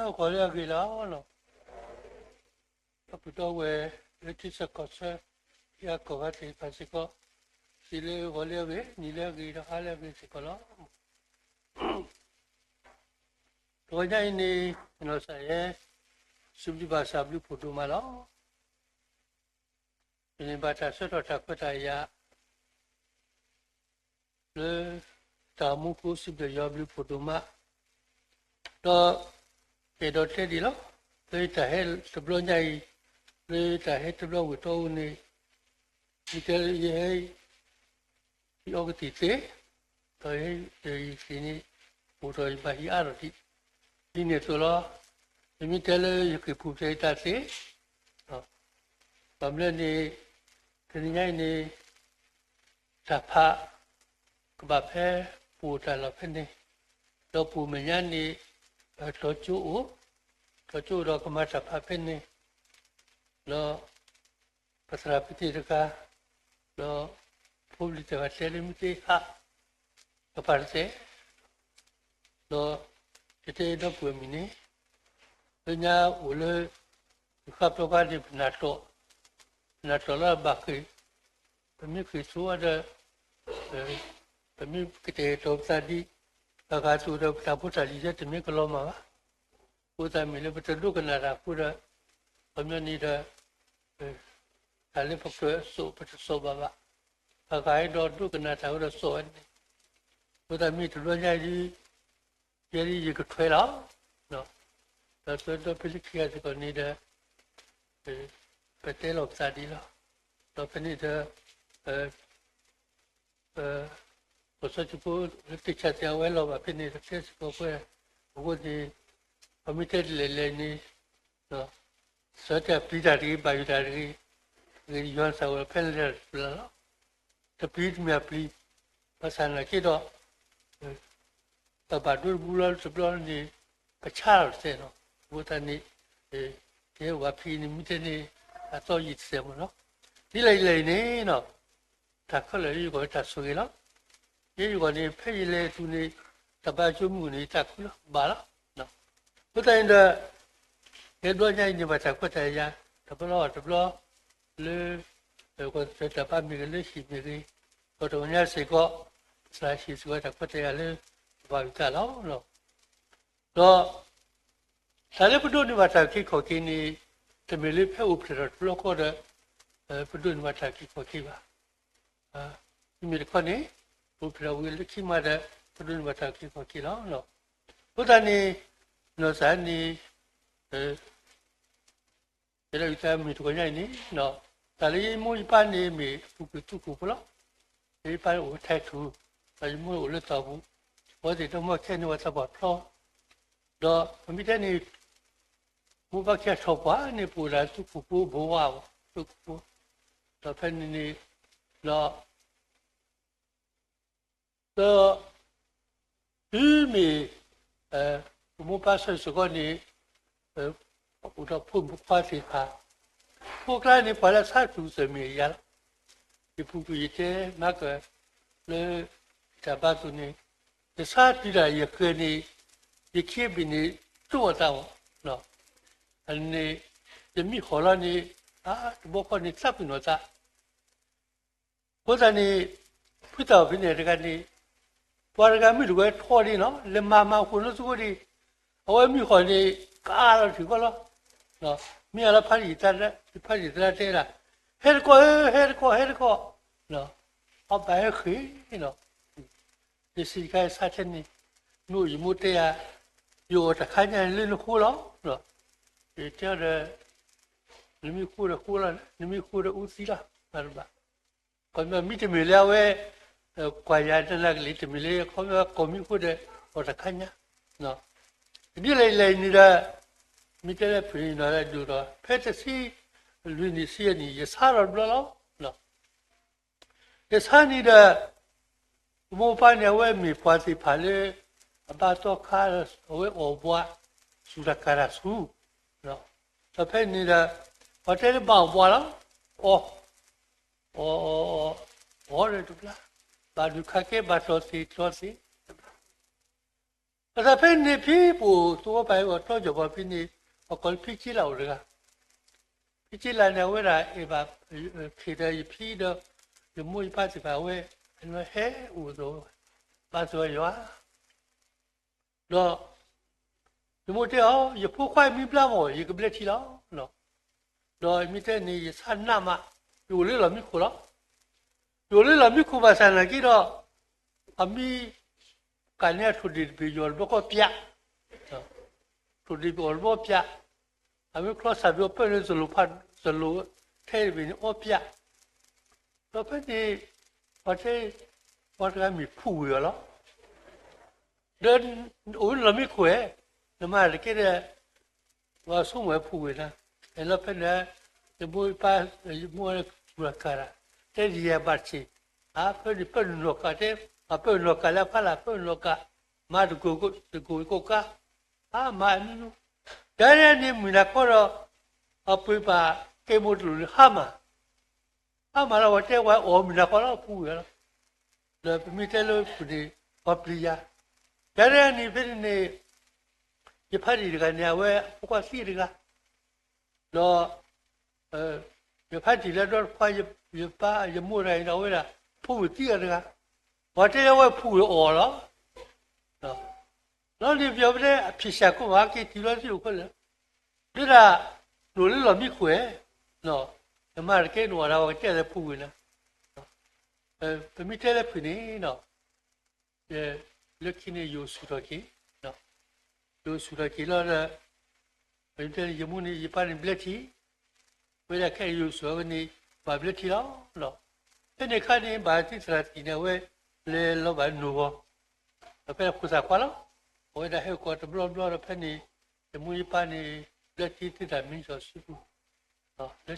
ဃီၤလၢအဂ့ၤလီၤ. ဒီပုၢ်ဒီဝဲၢ်လၢထံဆၢကီၢ်ဆၢ ထံအကီၢ်ဂၤသ့ၣ်တဖၣ်စ့ၢ်ကီး, စံးလၢဃီၤလၢအဂ့ၤ, နံၤလၢအဂ့ၤ, ဒီးဟါလၢအဂ့ၤစ့ၢ်ကီးလီၤ. တဂီၤညါအံၤန့ၣ် နီၢ်ကစၢ်ယွၤ စံးဘျုးဘၣ်ကစၢ်ဘျုးဖှိၣ်ဒိၣ်မးလီၤ. ယန့ၢ်ဘၣ်တၢ်ဆၢကတီၢ်တၢ်ခွဲးတၢ်ယာ် လၢတၢ်အိၣ်မူပူၤ စံးဘျုးယွၤဘျုးဖှိၣ်ဒိၣ်မး, ဒီးယအဲၣ်ဒိးတဲဒံးလီၤ. လၢယတၢ်ဟဲတဘျီညါအံၤ, လၢယတၢ်ဟဲတဘျီဝံၤတီအိၣ်န့ၣ်, ယတဲလၢယဟဲ ယအီကသံၣ်သ့, ဒီးယကသံၣ်န့ၣ် အိၣ်ဒီးယဘၣ်ဟံးအါထီၣ်ဒံး, ဒ်န့ၣ်အသိးလီၤ. ယမ့ၢ်တဲလၢယက့ၤပူၤဖျဲးယတၢ်သ့, ဘၣ်မနုၤန့ၣ် တနံၤညါအံၤန့ၣ် တၢ်ဖး ကဘၣ်ဖဲပအိၣ်တၢ်လီၢ်ဖဲန့ၣ်, ဒီးပအိၣ်မဲာ်ညါန့ၣ် တီၤကၠိအိၣ်, တီၤကၠိအိၣ်ဒီးကမၤတၢ်ဖးဖဲန့ၣ်, ဒီး ပသရၣ်ဖဲန့ၣ်တဂၤ, ဒီးဖိပလံၤတဂၤတဲလၢမ့ၢ်သ့ဟး ကပၤတသ့, ဒီးယတဲဒီပုၢ်ဝဲၢ်မုၣ်န့ၣ်, လၢညါအိၣ်လၢ ယဃၣ်ပျီခါန့ၣ် ပနၢ်တီၣ်, ပနၢ်တီၣ်လၢအဘၣ်ဃ့ၢ်, ပမ့ၢ်ဃ့ၢ်ဆိဒီး ပမ့ၢ်ကတဲာ်ကတီၤပသးဒ် ဘၣ်ဃးအသိးဒီး ပတၢ်ဖိတၢ်လံၤလၢတမ့ၢ်ကလီၤမၢ်ဘၣ်. အဃိသတးမ့ၢ်လၢပတဒိကနၣ်တၢ်အဃိဒီး ခီပညီန့ၣ်ဒီး တၢ်လၢပကြၢးစိာ်ပတစိာ်ဘၣ်ဘၣ်. ဘၣ်ဃးဒီးဒိကနၣ်တၢ်ဝဲဒီးစိာ်ဝဲန့ၣ်, အဃိသတးမ့ၢ်တဘျီညါအံၤဒ် ယဲဒ်ယကထွဲလီၤ. ဒီးဆၢကတီၢ်ဖဲလၢခံဂၤစ့ၢ်ကီးန့ၣ်ဒီး ပတဲလီၤပသးဒ်လီၤ. ဒီးဖဲန့ၣ်ဒီး ပစီၤစုဖိလၢတဆၣ်သ့ၣ်အဝဲလီၤဘၣ်ဖဲန့ၣ် တတဲစ့ၢ်ကီးပှဲၤ, အဃိန့ၣ် ပမ့ၢ်တဲဒ်လဲၣ်လဲၣ်န့ၣ် စၢတဲာ်ပျံၤတၢ်တဂ့ၤ ဘၣ်ယိၣ်တၢ်တဂ့ၤ, ဂ့ၤယွၤနသးဝဲဖဲလဲၣ်တဖျၢၣ်လီၤ. တပျံၤတမ့ၢ်အပျံၤ, ဘၣ်ဆၣ်နာ်က့ဒီး ပဘၣ်ဒိတဘျီလၢတဘျီန့ၣ် ပဆါလီၤတစဲးလီၤ. အဃိသတးန့ၣ် ကဲဝဲဖဲန့ၣ် မ့ၢ်တဲန့ၣ် အသီယံာ်တစဲးမ့ၢ်နီၤ. ဒ်လဲၣ်ဒ်လဲၣ်အံၤန့ၣ် တၢ်ခဲလၢာ်ယဂီၢ်တၢ်ဆိၣ်ဂ့ၤလီၤ. ယဲယဂီၢ်န့ၣ် ဖဲယလဲၤတုၤန့ၣ် တၢ်ဘါကၠိမုၢ်န့ၣ် ယတၢ်ခုလီၤ ဘၣ်လီၤ. အဃိသတးန့ၣ်ဒီး ကဲဘျီညါအံၤန့ၣ် ဘၣ်တၢ်ခွဲးတၢ်ယာ် တဘျီဘၣ်တဘျီ လၢ တၢ်ဘါမ့ၢ်ဂ့ၤ လၢဟံၣ်မ့ၢ်ဂ့ၤ, ဒီးတဂီၤညါစ့ၢ်ကီး သရၣ်ဟ့ၣ်စ့ၢ်ကီးတၢ်ခွဲးတၢ်ယာ်လၢ ကဘၣ်ယိၣ်တၢ်လီၤ. ဒီး တၢ်လၢပဒိးန့ၢ်ဘၣ်တၢ်အုၣ်က့ၤခီၣ်က့ၤန့ၣ် တမ့ၢ်လၢဖဲအိၣ်ဖျဲၣ်ထီၣ်တဘျီဃီဒီး ပဒိးန့ၢ်ဘၣ်တၢ်အုၣ်က့ၤခီၣ်က့ၤဘၣ်. မ့မ့ၢ်တခီန့ၣ် အိၣ်ဖျဲၣ်ထီၣ်ဝံၤလၢခံမးဒီး ပဒိးန့ၢ်ဘၣ်တၢ်အုၣ်က့ၤခီၣ်က့ၤလီၤ. အဃိသတးန့ၣ် နီၢ်ကစၢ်န့ၣ် ယဲဒၣ်ယသးမ့ၢ်တဂီၤညါအံၤန့ၣ် တၢ်လၢယမိၢ်ယပၢ်န့ၣ်မ့ၢ်အပူၤကွံာ်သုးခိၣ်ဖိလီၤ. ယမိၢ်ယပၢ်န့ၣ်အိၣ်ထဲထူၣ်, ဒီးယမိၢ်အိၣ်လၢသီပူၤ, အဝဲသ့ၣ်ဒီမါဝၤခံဂၤန့ၣ် ပှၤသးပှၢ်ဖျီ, ဒီးပမ့ၢ်တဲန့ၣ် မိၢ်ပၢ်ခံဂၤထီၣ်ပှၢ်န့ၣ် ပအိၣ်ဒၣ်သုးခိၣ်ဖိဘိဝါ, သုးခိၣ်ဖိ, ဒီးဖဲန့ၣ်န့ၣ် ဒီး ဒီး တုၤမ့ၢ် ပမိၢ်ပၢ်ဆၢစ့ၢ်ကီးန့ၣ် အိၣ်ဒီးဖိမုၣ်ဖိခွါသ့ၣ်တဖၣ်, ဖိအကျါန့ၣ် ပှၤလၢဆါတုၤစၢၤမ့ၢ်ယၤလီၤ. ယပူၤကွံာ်ယတဲမၤကၢၢ်လၢ ယတၢ်ဘါအသိးန့ၣ် ယဆါတုၤဒၣ်ယဃဲၤန့ၣ် ယခံဘ့ၣ်န့ၣ် တိၢ်အသးမး, န့ၣ် ယမံဟီၣ်လီၤန့ၣ် အါတဘျီဃီန့ၣ် သးပ့ၤနီၣ်သး အဃိသတးန့ၣ် ဖုသၣ်ဖဲန့ၣ်တဂၤန့ၣ် ပှၤတဂၤမ့ၢ်တဝဲထီဒ်နီၤ လဲၤမၤမၤဃိၣ်နီသုဃိဒ် အဝဲမံဃီၣ်န့ၣ် ကအါလီၤထံၣ်ဃီလီၤ. မ့ၢ်အလီၤဖးယံာ်သရၣ်တဲဒၣ် ဟဲတကီၢ်ဧၢ ဟဲတကီၢ် ဟဲတကီၢ်, အဘၣ်ဟဲဃ့ၢ်နီၤ ယစံးတခါယဆါထဲန့ၣ် နအိၣ်ယမိၢ်တဲယၤ ယအိၣ်တခါညါလၢနဃိလီၤ. ယတဲအီၤဒီး နမ့ၢ်ဃိဒီးဃိလီၤ နမ့ၢ်ဃိဒီးအူသံလီၤ ဘၣ်တဘၣ် ခီပညီမ့တမ့ၢ်လၢအဝဲ ကွၢ်ယၤနနၢ်ကလံၤ တမ့ၢ်လၢခီပညီကိးမံၤဃိဒီး အီၣ်တခါညါ ဒ်လဲၣ်ဒ်လဲၣ်န့ၣ်ဒီး မ့ၢ်တဲလၢဖုၣ်န့ၣ်ဒီး ဖဲတဆံလွံၢ်နံၣ်ဆံယဲၢ်နံၣ် ယဆါထီၣ်တဘျီလီၤ. ယဆါန့ၣ်ဒီး မိၢ်ပၢ်န့ၣ် အဝဲမ့ၢ်ပှၤသ့ၣ်တဖၣ်လၢ အဘါသီခါ အဝဲအီၣ်ဘှါ စူၢ်တၢ်ကၤတၢ်ဆူၣ် ဒီးဖဲန့ၣ်ဒီး ပှၤတဲလၢဘၣ်အီၣ်ဘှါလီၤ အီၣ် အီၣ် အီၣ် အီၣ်ဒီးတဘျါ ဘၣ်ဒုးခးကဲ ဘၣ်တီၢ်သ့ၣ်တီၢ်သ့ၣ်တဘျါ ဘၣ်ဆၣ်ဖဲန့ၣ်ဖဲပအိၣ်သဝီပၤအံၤ ပတီၢ်ကီၢ်ပၤဖဲန့ၣ် ပှၤကိးလၢဖံက့လးအိၣ်တဂၤ, ဖံက့လးန့ၣ် အဝဲဒၣ်အဲၣ်ဘၣ် ဖံးဒီးယဖံဒီး ယမိၢ်ယပၢ်သ့ၣ်တဖၣ် အဝဲ ဟဲအိၣ်ဒီး ဘါသ့ၣ်ယွၤ ဒီး ယမိၢ်တဲအီၤ ယဖိခွါအံၤမ့ၢ်ဘျါမး ယကဘျဲၣ်ထံလီၤ. ဒီးမ့ၢ်တဲန့ၣ် ယဆါနးမး, ယအိၣ်လၢလီၢ်မံခိၣ်လီၤ. ယအိၣ်လၢလီၢ်မံခိၣ်ဘၣ်ဆၣ်နာ်က့ဒီး အမ့ၢ်ကးန့ၢ်အထိၣ်ဒ့ၣ်တဘ့ၣ် ယအီၣ်တဘျီကီၢ်ပၠး, ထိၣ်ဒ့ၣ်တဘ့ၣ်အီၣ်တဘျီပၠး, အမ့ၢ်ချီစၢ်ဘျီပၢၢ်န့ၣ် စလိၣ်ဖး စလိၣ်ထဲတဘ့ၣ်န့ၣ်အီပၠး, ဒီးဖဲန့ၣ် ပှၤတဲ ပှၤတဂၤမ့ၢ်ဖူးဝ့ၢ်အီၤလီၤ. ဒီးအိၣ်လၢလီၢ်မံခိၣ်ဧါ, နမၤတက့ၢ်ဒီး ပှၤဆိကမိၣ်ဝဲဖူးဝ့ၢ်နၤ, လီၤဖဲန့ၣ် ယမိၢ်ပၢ် ယမိၢ်ဝဲကူၣ်လီၤကၤတၢ်, တဲဒ်ယဲဘၣ်တဆံး, အဖဲန့ၣ်ပၢၢ်နုာ်နီၢ်ကးတဲ, အပၢၢ်နုာ်နီၢ်ကးလၢအဖီလာ် ပၢၢ်နုာ်နီၢ်ကး, မၤတကိၢ်တကိၢ်ကါ, အမၤအမံၤမံၤ, တၢ်န့ၣ်မုၢ်နၤခီဒီး အပှ့ၤပာ်ကဲမိၢ်တလိၣ်န့ၣ် ဟါမၢ် ဟါမၢ်လီၤ ပှၤတဲပှၤအီၣ်မုၢ်နၤခီလီၤ ဖူးဝ့ၢ်လီၤ. ဒီးပမ့ၢ်တဲလၢဖုၣ်န့ၣ် ပှၤပျံၤယၤ, တၢ်န့ၣ်န့ၣ် ဖဲန့ၣ်န့ၣ် ယဖါတံၢ်တဂၤန့ၣ် အဝဲအဖိခွါသံတဂၤ, ဒီး ယဖါတံၢ်လၢဒီတခွါ ယပၢ် ယမိၢ်တဂၤအံၤဒီး အဝဲဒၣ် ဖိဝ့ၢ်သံအီၤတဂၤ, ပှၤတဲလၢအဝဲဖူးဝ့ၢ်အီၣ်လီၤ. လီၤန့ၣ်ပယီၤပတဲ အဖံးစၢ်ကိးမး က့ၤတုၤလီၤသံအိၣ်ခဲလၢာ်, ဒ်ဒၣ် နအိၣ်လၢလီၢ်မံခိၣ်ဧါ, နမၤတက့ၢ် နအိၣ်ဒၣ်ဝဲကတဲလၢဖူးဝ့ၢ်နၤ, ပမ့ၢ်တဲလၢဖုၣ်န့ၣ် လၢခံန့ၣ် ယအိၣ်ဆူၣ်ထီၣ်က့ၤ, ယအိၣ်ဆူၣ်ထီၣ်က့ၤလီၤဒီး ပမ့ၢ်တဲလၢယမိၢ်န့ၣ် ယပၢ်န့ၣ်ဘျဲၣ်ထံ, ဝဲဒၣ်ခဲအံၤယအိၣ်ဆူၣ်ထီၣ်ဝဲန့ၣ် ဘၣ်ဘျဲၣ်ထံလီၤ. ဖဲန့ၣ်အခါန့ၣ် ဘၣ်သံသရၣ်တံၢ်န့ၣ် အဝဲလဲၤလီၤဘၣ်နိၢ်ဂီၤ, ဒီးဖဲန့ၣ်ဖိသၣ်ခွါလီၤ, အဝဲဒၣ်ဟဲကိးတဘျီဘျီဒီး ဖဲန့ၣ် ယမိၢ်ယပၢ်န့ၣ် ဘျဲၣ်ထံသ့တၢ်မံစီၤစုပူၤ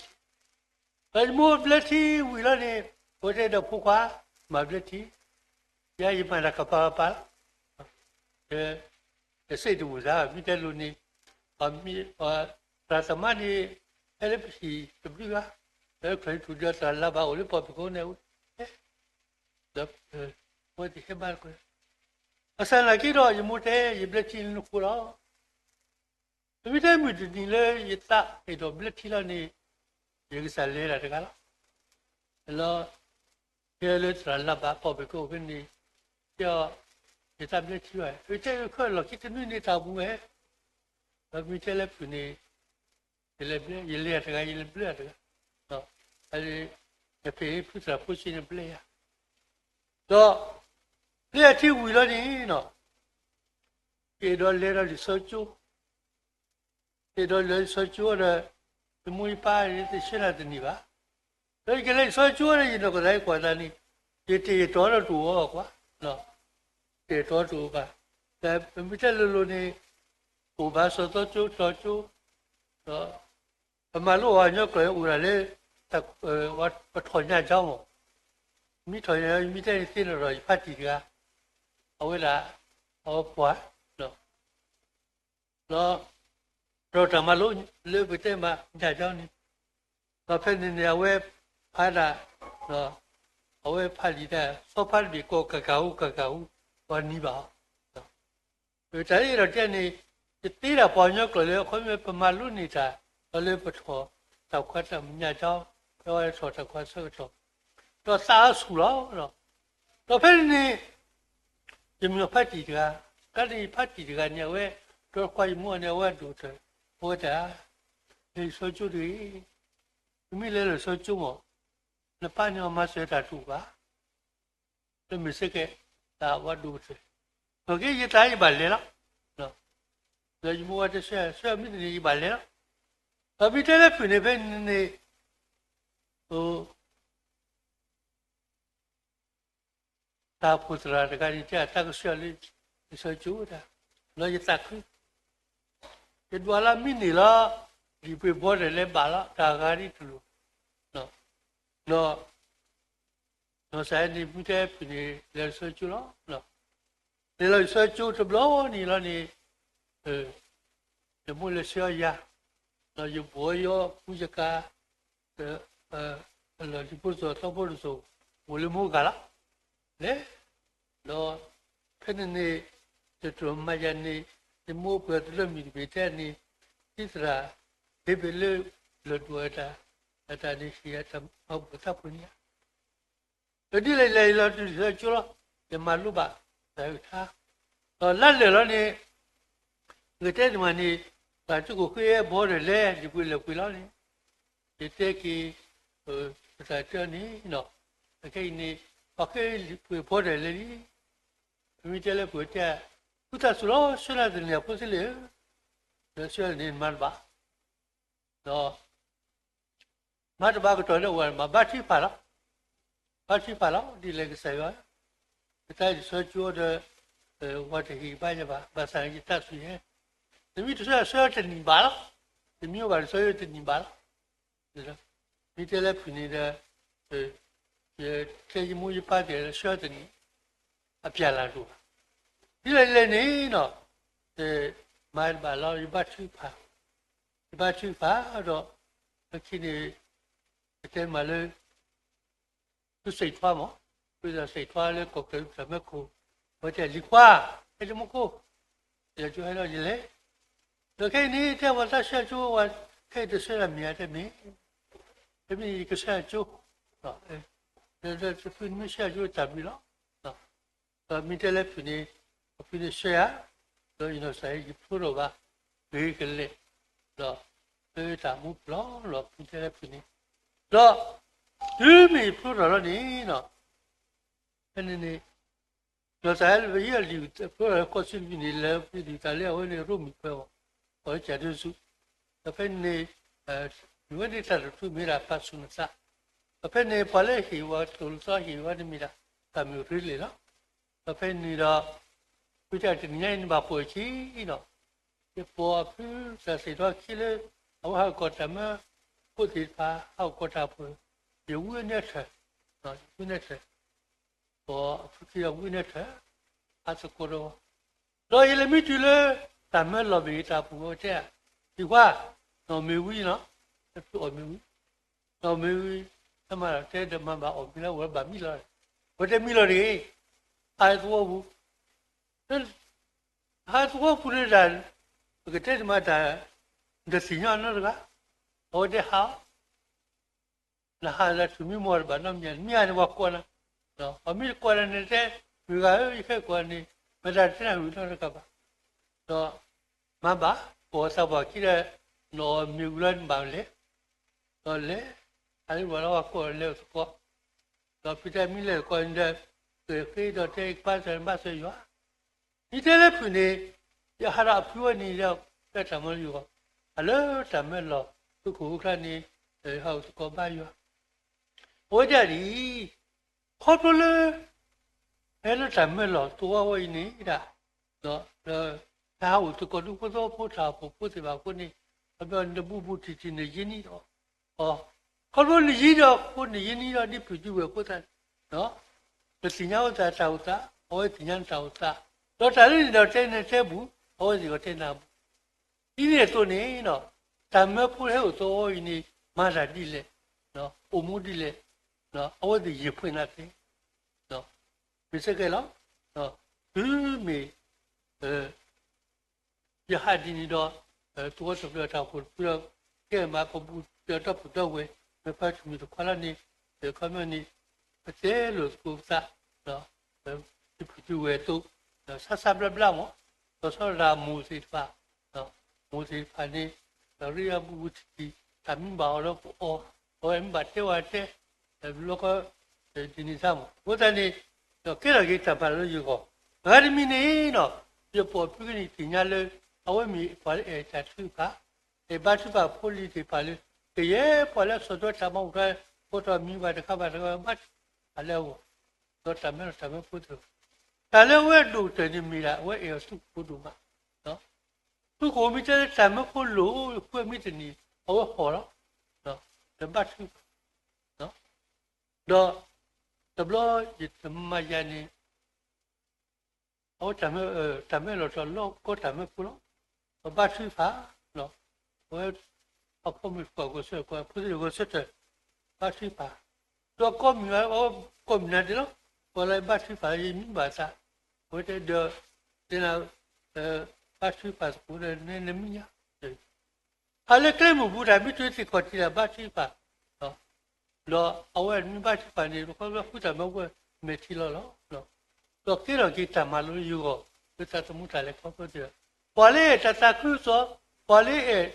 ဒီးယမိၢ်ဘျဲၣ်ထံဝံၤလီၤန့ၣ် အဝဲတဲဒီးဖိခွါ မၤဘျဲၣ်ထံ, ယၤယမၤတၢ်ကပၤကပၤလီၤ, ယစ့ၣ်တဝုၢ်သး မ့ၢ်တဲလိၤန့ၣ်, သရၣ်သမါန့ၣ် ဟဲလၢပဟံၣ်တဘျုးဂၤ, လၢချၢၣ်ထူၣ်ဒီးသရၣ်လၤဘၣ်အိၣ်လၢပီၣ်ပ့ၤကိးန့ၣ်ဝဲ, ဒီး အဝဲသ့ၣ်ဟဲဘၣ်တက့ၢ်, ဘၣ်ဆၣ်နာ်က့ဒီး ယမိၢ်တဲ ယဘျဲၣ်ထံလၢနဃိလီၤ. ပမ့ၢ်တဲမုၢ်တနံၤလၢယသးအဲၣ်ဒိးဘျဲၣ်ထံလီၤန့ၣ်, ယကစၢ်လဲၤဒၣ်တဂၤလီၤ. လီၤ, ယဲလၢသရၣ်လၤဘၣ်ပီၣ်ပ့ၤကိးဖဲန့ၣ်, တဲအီၤ, ယသးဘျဲၣ်ထံဘၣ်, ယတဲခဲလီၢ်ခံတနွံန့ၣ်တၢ်ပူၤဝဲ, ဒီးပမ့ၢ်တဲလၢဖုၣ်န့ၣ်, ယလဲၤဘျဲၣ်, ယလဲၤတဂၤ ယလဲၤဘျဲၣ်တဂၤ, ယဖံးဖုသရၣ်ဖိဆံးန့ၣ်ဘျဲၣ်ယၤ, ဒီး ဘျဲၣ်ယၤထံဝံၤလီၤန့ၣ်, ယအဲၣ်ဒိးလဲၤဒီးလံာ်စီကၠိ, ယအဲၣ်ဒိးလဲၤလံာ်စီကၠိဒီး, ယမိၢ်ယပၢ်တဆှၢနၤတန့ၢ်ဘၣ်, ဒီးယကလဲၤလံာ်စီကၠိဒီး ယနီၢ်ကစၢ်ယကွၢ်သးန့ၣ်, ယတ့ၢ်ယတီၤဒီးတအိၣ်အီၤကွၢ်, တ့ၢ်ယတီၤတအိၣ်ဘၣ်, ဒီးပမ့ၢ်တဲလိၤလိၤန့ၣ်, အိၣ်ဘၣ်စီၤသီကၠိတီကၠိ, ဒီး ပမၤလိအီၤညီကျိာ်အိၣ်ဒၣ်လၢ ပထီၣ်ညၣ်ကၠီမး, မ့ၢ်ထီၣ်ညၣ် မ့ၢ်တဲန့ၣ်သ့ၣ်နီၣ်ဒီးယဖါတံၢ်တဂၤ, အဝဲဒၣ် အဝဲပှၤ, ဒီး ဒီးတၢ်မၤလိလၢပတဲမးညၣ်ကၠီန့ၣ်, ဒီးဖဲန့ၣ်န့ၣ် အဝဲဖးဒၣ်, အဝဲဖးလံာ်တၢ် စီၤဖါတဘ့ၣ်ကိးကကၤဟူကကၤဟူ, ပှၤနံၤဘၣ်အီၤ တၢ်လၢယအဲၣ်ဒိးတဲန့ၣ်, ယသ့ဒၣ်ပှၤကညီကျိာ်လၢ အခီပညီပမၤလိန့ၢ်တၢ်, ဒီးလၢပထီၣ်တၢ်ခွါတၢ်မုၢ်ညၣ်ကၠီ, ဒီးထီၣ်တၢ်ခွါဆၢကတီၢ်, ဒီးသးအဆူၣ်လီၤ. ဒီးဖဲန့ၣ်န့ၣ်, ယမ့ၢ်ဖါတံၢ်တဂၤ, တၢ်န့ၣ်ယဖါတံၢ်တဂၤန့ၣ် အဝဲ, ဒီးခွါယမိၢ်န့ၣ် အဝဲဒိၣ်ကတၢၢ်, အဝဲတၢ်, လဲၤလံာ်စီကၠိတဂ့ၤ, ပမ့ၢ်လဲၤလံာ်စီကၠိမး, နပၢ်န့ၣ်အီၤမၤစၢၤတၢ်တအိၣ်ဘၣ် လၢမ့ၢ်စ့ၢ်ကီး တၢ်ဝဲဒိၣ်ကတၢၢ်, ဒီးက့ယသးယဘၣ်လဲၤလီၤ, ဒီးယမိၢ်ဝဲတဲဆၢ, ဆၢမ့ၢ်တန့ၢ်ယဘၣ်လဲၤလီၤ, ဒီးမ့ၢ်တဲလၢဖုၣ်န့ၣ်ဖဲန့ၣ်န့ၣ်, တၢ်အိၣ်ဖှိၣ်သရၣ်တဂၤန့ၣ် တဲတၢ်ကစၢ်လၢ လံာ်စီကၠိတၢ်, ဒီးယသးခု, ယဒွးလၢမ့ၢ်န့ၢ်လီၤ, ဒံၣ်ပှ့ၤဘီဒီးလဲၤဘၣ်လီၤ တၢ်ဂၤဒ်တလိၣ်, ဒီး နီၢ်စၢ်န့ၣ် မ့ၢ်တဲဖုၣ်န့ၣ် လဲၤလံာ်စီကၠိလီၤ, လဲၤလီၤလံာ်စီကၠိတဘျီန့ၣ်လီၤန့ၣ်, ယမိၢ်လဲၤဆှၢအီၤယၤ, ဒီးယဘိၣ်ယီၤဖူယကၤ, လီၢ်လံၤဖိတစိၤ သီဖိတစိၤ, အိၣ်လၢမိၢ်ဂၤလီၤ, လဲၤ, ဒီး ဖဲန့ၣ်န့ၣ် တတြီမၤယၤန့ၣ် ယမိၢ်ပှၢ်တလၢမံၤတဘ့ၣ်တဲန့ၣ် ဒ်သရၣ် ဟ့ဘ့ၣ်လၢ လီၤဒိၣ်အတၢ် အတၢ်န့ၣ်ဟ့ၣ်အတၢ်မၤဘူၣ်သးပှ့ၤန့ၣ်ဧါ. ဒီးဒ်လဲၣ်လဲၣ်လီၤတုၤလၢကၠိလီၤ, ယမၤလိဘၣ်တၢ်အုၣ်ထါ, ဒီးလါလၢာ်လီၤန့ၣ် ကတဲတမံၤန့ၣ် ပှၤတကိၣ်ဃ့အဘီဒီးလဲၤ လံာ်ပှ့ၤလဲၤပှ့ၤလီၤန့ၣ် ယတဲက့ၤ ပတၢ်တဲအီၤန့ၣ် အခဲအံၤန့ၣ် ပှၤဃ့လံာ်ပှ့ၤဘီဒီးလဲၤလံ, ပမ့ၢ်တဲလၢပှၤတဲ ဃုသးစူၤလီၤ ဆှၢလၢတနံၤအဖိသ့လံ, ဒီးဆှၢန့ၣ်မၤတဘၣ်, ဒီး မၤတဘၣ်ကတီၢ်လၢအဝဲမၤဘါထုကဖၣ်လီၤ, ဘါထုကဖၣ်လီၤ ဒ်လဲၣ်ကစၢ်ယွၤ, ယတၢ်ယဆှၢကၠိဒီး ဝၤတဟ့ၣ်ဘါယၤဘၣ် ဘၣ်ဆၣ်ယတၢ်စူၢ်ယဲၢ်, တမ့ၢ်တဆှၢဆှၢတနံၣ်ဘၣ်လီၤ, တမ့ၢ်ဘၣ်တဆှၢတနံၣ်ဘၣ်လီၤ, မ့ၢ်တဲလၢဖုၣ်န့ၣ်ဒီး ယတဲယမိၢ်ယပၢ်တဲလၢဆှၢတနံၣ် အပျၢ်လၢ်တအိၣ်ဘၣ်, ဒ်လဲၣ်ဒ်လဲၣ်န့ၣ် မၤတဘၣ်လီၤ ယဘါထုကဖၣ်, ယဘါထုကဖၣ်ဒီး အခံန့ၣ် ကတဲမးလၢ သုစံးထွါမး, သုစံးထွါလၢကီၢ်ကၢၢ်တၢ်မၢခိၣ်, အဝဲတဲလံၤခွါ, ဟဲတမူခိၣ်, ယကၠိဟဲလီၤယလဲၤ, ဒီးခဲအံၤန့ၣ် တဲပှၤသးဆှၢကၠိဝဲ ခဲအံၤတဆှၢတၢ်မ့ၢ်ဧါတဲမ့ၢ်, တမ့ၢ်ယကဆှၢကၠိ, ဒီးသုမ့ၢ်ဆှၢကၠိတၢ်ဘျုးလီၤ, ဒီးမ့ၢ်တဲလၢဖုၣ်န့ၣ် အဖုၣ်န့ၣ်ဆှၢယၤ, ဒီးယနီၢ်ကစၢ်ယဖျိထီၣ်ဘၣ် ဂ့ၤကလဲာ်, ဒီးလၢတၢ်မူပူၤလီၤ လီၤဖုၣ်တဲလၢဖုၣ်န့ၣ်, ဒီး တုၤမ့ၢ်ဖျိထီၣ်လီၤန့ၣ် ဖဲန့ၣ်န့ၣ် နီၢ်ကစၢ်ယွၤလၢပယီၤလံာ်ဖျိထီၣ်လၢကီၢ်စံးတဘ့ၣ်န့ၣ် လဲၤဖဲဒုၣ်တၢ်လၢအဝဲန့ၣ်ရိမ့ၤခွဲးအီၤ, အီၤလၢကၠၤဒၢစူး, ဒီးဖဲန့ၣ် မ့ၢ်ဝဲန့ၣ်တၢ်တထူမ့ၢ်ဒၣ်ပာ်ဆူၣ်နသး, ဒီးဖဲန့ၣ်ပှၤလၢဟ့ၣ်ဝဲသိၣ်လိသီဟ့ၣ်ဝဲန့ၣ်မ့ၢ်ဒၣ် တၢ်မ့ၢ်ရ့လံလီၤ, ဒီးဖဲန့ၣ်ဒီး ဖုတၢ်တနံၤညါအံၤန့ၣ်ဘၣ်ပိာ်အခံဒီး ယပိာ်အဖုတၢ်စံးထီၣ်ခံလၢ အဝဲဟးဂီၤတၢ်မၢဖိသ့ၣ်တဖၣ် ဟးဂီၤတၢ်ဖိ ယဝံအနၢထၢၣ်, ယဝံအနၢထၢၣ်, ပိာ်အဖုခံဒီးဝံအနၢထၢၣ်, အသကိးဒီး, ဒီးယလဲၤမံတုၤလၢ တၢ်မၢလီၢ်ဘ့ၣ်တၢ်ပူၤဝဲတဲ, ယံၤခွါ, နီၢ်မ့ၢ်ဝံလီၤ, ဖုအီၣ်မ့ၢ်ဝံ, နီၢ်မ့ၢ်ဝံ, တမၤလီၤတဲဒီးမၤဘၣ်အီၣ်မ့ၢ်လၢဝဲဘၣ်မံလီၤ, ဝဲတဲမံလီၤတဂ့ၤ, ဟးသဝီပူၤ ဟးသဝီပူၤန့ၣ်ဒၣ် ပကတဲတမၤတၢ် နတသ့ၣ်ညါနီတဂၤ, အဝဲတဲဟးအီၤ, နဟးလၢထုးမံမီၢ်တဘၣ်နီတမံၤ မ့ၢ်ဟးန့ၣ်ပှၤကိးနၤ, ပှၤမ့ၢ်တကိးနၤန့ၣ်တဲ, မုၢ်ဂၤဧၢ ယခဲကိးနၤန့ၣ် မတၤတဲနၤဝံၤနီတဂၤဘၣ်, ဒီးမၤဘၣ် ပိာ်သးပှၢ်ခံဒီး နီၢ်မ့ၢ်ဝံၤလီၤနဘၣ်လဲၤ, ဒီးလဲၤ, ဟးလၢပှၤလီၤဝဲကိးလဲၤအိၣ်သကိး, ဒီးဖုတဲမ့ၢ်လဲၤသကိးန့ၣ်ဒီး ဃ့ဒီးတဲကဘါစၢၤဘါစၢၤယွၤ မ့ၢ်တဲလၢဖုၣ်န့ၣ် ယဟးဒီးအဖုဝဲန့ၣ်ဒီး လၢတၢ်မၤလၢယဂီၢ်, အလၢတၢ်မၢလီၢ် သုးခိၣ်ဖိချါန့ၣ် ဟးအိၣ်သကိးဘါယွၤ, အဝဲဒၣ်ဒ်အံၤ, ခီဖျိလၢ ဟဲလၢတၢ်မၢလီၢ်သဝီဝဲအံၤန့ၣ်ဒၣ်, ဒီးတၢ်ဟးအိၣ်သကိးဒူဖိသဝီဖိတၢ်အိၣ်ဖှိၣ်ဖိသ့ၣ်တဖၣ်အဃိန့ၣ်, ခီဖျိနဘူးဘူးထံထံန့ၣ်ယံာ်နံၣ်ဒီး အီၤ, ခီဖျိနယံာ်ဒီးအဃိန့ၣ် ယံာ်နံၣ်ဒီးဒ်ဖုၣ်ဒ်ဝဲၢ်အဃိသတးန့ၣ်, နသ့ၣ်ညါဝဲသးတၢ်အိၣ်သး, အဝဲသ့ၣ်ညါနတၢ်အိၣ်သး, ဒီးတၢ်လၢနဒိးတဲနတဲဘူး, အဝဲသ့ၣ်ကတဲနၤဘူး, ဒ်န့ၣ်အသိးန့ၣ်, တၢ်မၢဖိဟဲအိၣ်သဝီအံၤန့ၣ် မၤတၢ်ဒ်လဲၣ်, အိၣ်မူဒ်လဲၣ်, အဝဲသ့ၣ်ယံာ်ဖှဲနၤသ့, မ့ၢ်စ့ၢ်ကီးလီၤ, တုၤမ့ၢ် ယဟးဒ်န့ၣ်ဒီး သဝီတဖျၢၣ်တၢ်အိၣ်ဖှိၣ်တဖုဒီး ကဲမးပဘူးဒီးဒီပုၢ်ဒီဝဲၢ် မ့ၢ်ပှၤတမုာ်တခွါလၢန့ၣ် ခီပညီန့ၣ် ပတဲလိာ်သကိးပသး ဒီး ဒ်ဖုၣ်ဒ်ဝဲၢ်အသိး ဒီးဆါဆါဘျါဘျါမး ဒီးဆီဒၣ်မိၢ်သ့ၣ်တဖၣ် မိၢ်သ့ၣ်တဖၣ်န့ၣ် ဒီးရ့အဘူးဘူးထံထံ တၢ်မ့ၢ်ဘၣ်အီၤလၢပအီၣ် အဝဲမ့ၢ်ဘၣ်တဲဝဲတဲ လီၤကီ ဒ်န့ၣ်သးမး အဃိသတးန့ၣ် ဒီးကဲထီၣ်က့ၤတၢ်မၤလၢယဂီၢ် အဂၤတမံၤန့ၣ်ဒီး ယပိာ်ဖုကနံၣ်သ့ၣ်ညါလၢ အဝဲမ့ၢ်ပှၤလၢအဲၣ်တၢ်ထုကဖၣ် အဲၣ်ဘါထုကဖၣ်ဖိလံၤသ့ၣ်တဖၣ်လၢ ကယဲၢ်ပှၤလၢအဆီၣ်ထွဲတၢ်မၤအိၣ်ထွဲ ဖိထီၣ်မံၤဘၣ်တခါဘၣ်တခါဘၣ် ဘါထုကဖၣ်လၢအဂီၢ် ဒီးတၢ်မၢလီၤတၢ်မၢဖိသ့ၣ်တဖၣ် တၢ်လၢအဝဲအဒိၣ်ကတၢၢ်န့ၣ်မ့ၢ်ဒၣ် အဝဲအဲၣ်အီၤသုးခိၣ်ဒိၣ်မး သုးခိၣ်မ့ၢ်တဲလၢတၢ်မၢဖိလိၤ ဃုမံတနံၤ အဝဲဟီၣ်လီၤ ဒီးဘါထုကဖၣ် ဒီး တဘျီယတမၤယၤန့ၣ် အဝဲတၢ်မၢလီၤတၢ်လီၢ်ကီတၢ်မၢဖိလီၤ ဒီးဘါထုကဖၣ် အဝဲ အဖိမုၣ်တဖၣ်ဂီၤဆၢထၢၣ် ဖိသ့ၣ်ဂီၤဆၢထၢၣ် ဘါထုကဖၣ် ဒီးကီၢ်မုၢ် အဝဲကီၢ်မုၢ်နၤဒဲးလီၤ ပှၤလၢဘါထုကဖၣ်ယမံဘၣ်သး အဝဲတဲဒီး သ့ၣ်နၤ ဘါထုကဖၣ်သကိးဒီး နမ့ၢ်ညါ အလၢကျဲမုၢ်ပူၤတၢ်မ့ၢ်တုၤသ့ၣ်ခီၣ်ထံးဒီးဘါထုကဖၣ်, ဒီးအဝဲမ့ၢ်ဘါထုကဖၣ်န့ၣ် ခီဖျိဃုတၢ်မၤဝဲမဲာ်ထံလီၤလီၤ. ဒီးကဲထီၣ်က့ၤတၢ်မၤလိလၢယဂီၢ် လၢသးသမူတၢ်လဲၤခီဖျိသ့ၣ်, ပှၤလၢအဲၣ်တၢ်သးခုကစီၣ်, ပှၤလၢအဲၣ်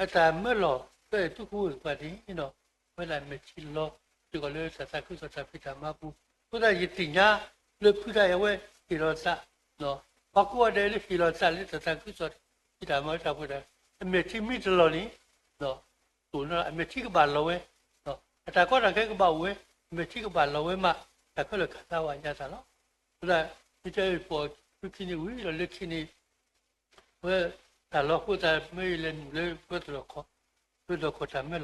အတၢ်မၢလီၤ လၢအဲၣ်သူခိၣ်သ့ၣ်တဖၣ်န့ၣ်ဒီး ဝဲဒၣ်မဲာ်ထံလီၤ စ့ၢ်ကီးလၢတၢ်သးခုကစီၣ်တၢ်ဖံးတၢ်မၤပူၤ, အဃိသတးယသ့ၣ်ညါလၢဖုတၢ်အဲၣ်ဝဲ ဟ့ၣ်လီၤသး, ပှၤကိးဂၤဒဲးလၢဟ့ၣ်လီၤသးလၢတၢ်သးခုကစီၣ်တၢ်ဖံးတၢ်မၤတၢ်ပူၤဒီး အမဲာ်ထံမ့ၢ်တလီၤန့ၣ် အမဲာ်ထံကဘၣ်လီၤဝဲ, အတၢ်ကီတၢ်ခဲကဘၣ်အိၣ်ဝဲ, အမဲာ်ထံကဘၣ်လီၤဝဲမး တၢ်ခဲလၢာ်ခးသးဝဲညါသးလီၤ. အဃိသတး မ့ၢ်တဲပိာ်ဖုခံန့ၣ်ဝံၤဒီးလၢခံန့ၣ် ဝဲတၢ်လီၢ်အဃိသတးမ့ၢ်ယလဲၤနုာ်လၢပၢၤဒီၣ်ခီၣ်, ပၢၤဒီၣ်ခီၣ်တၢ်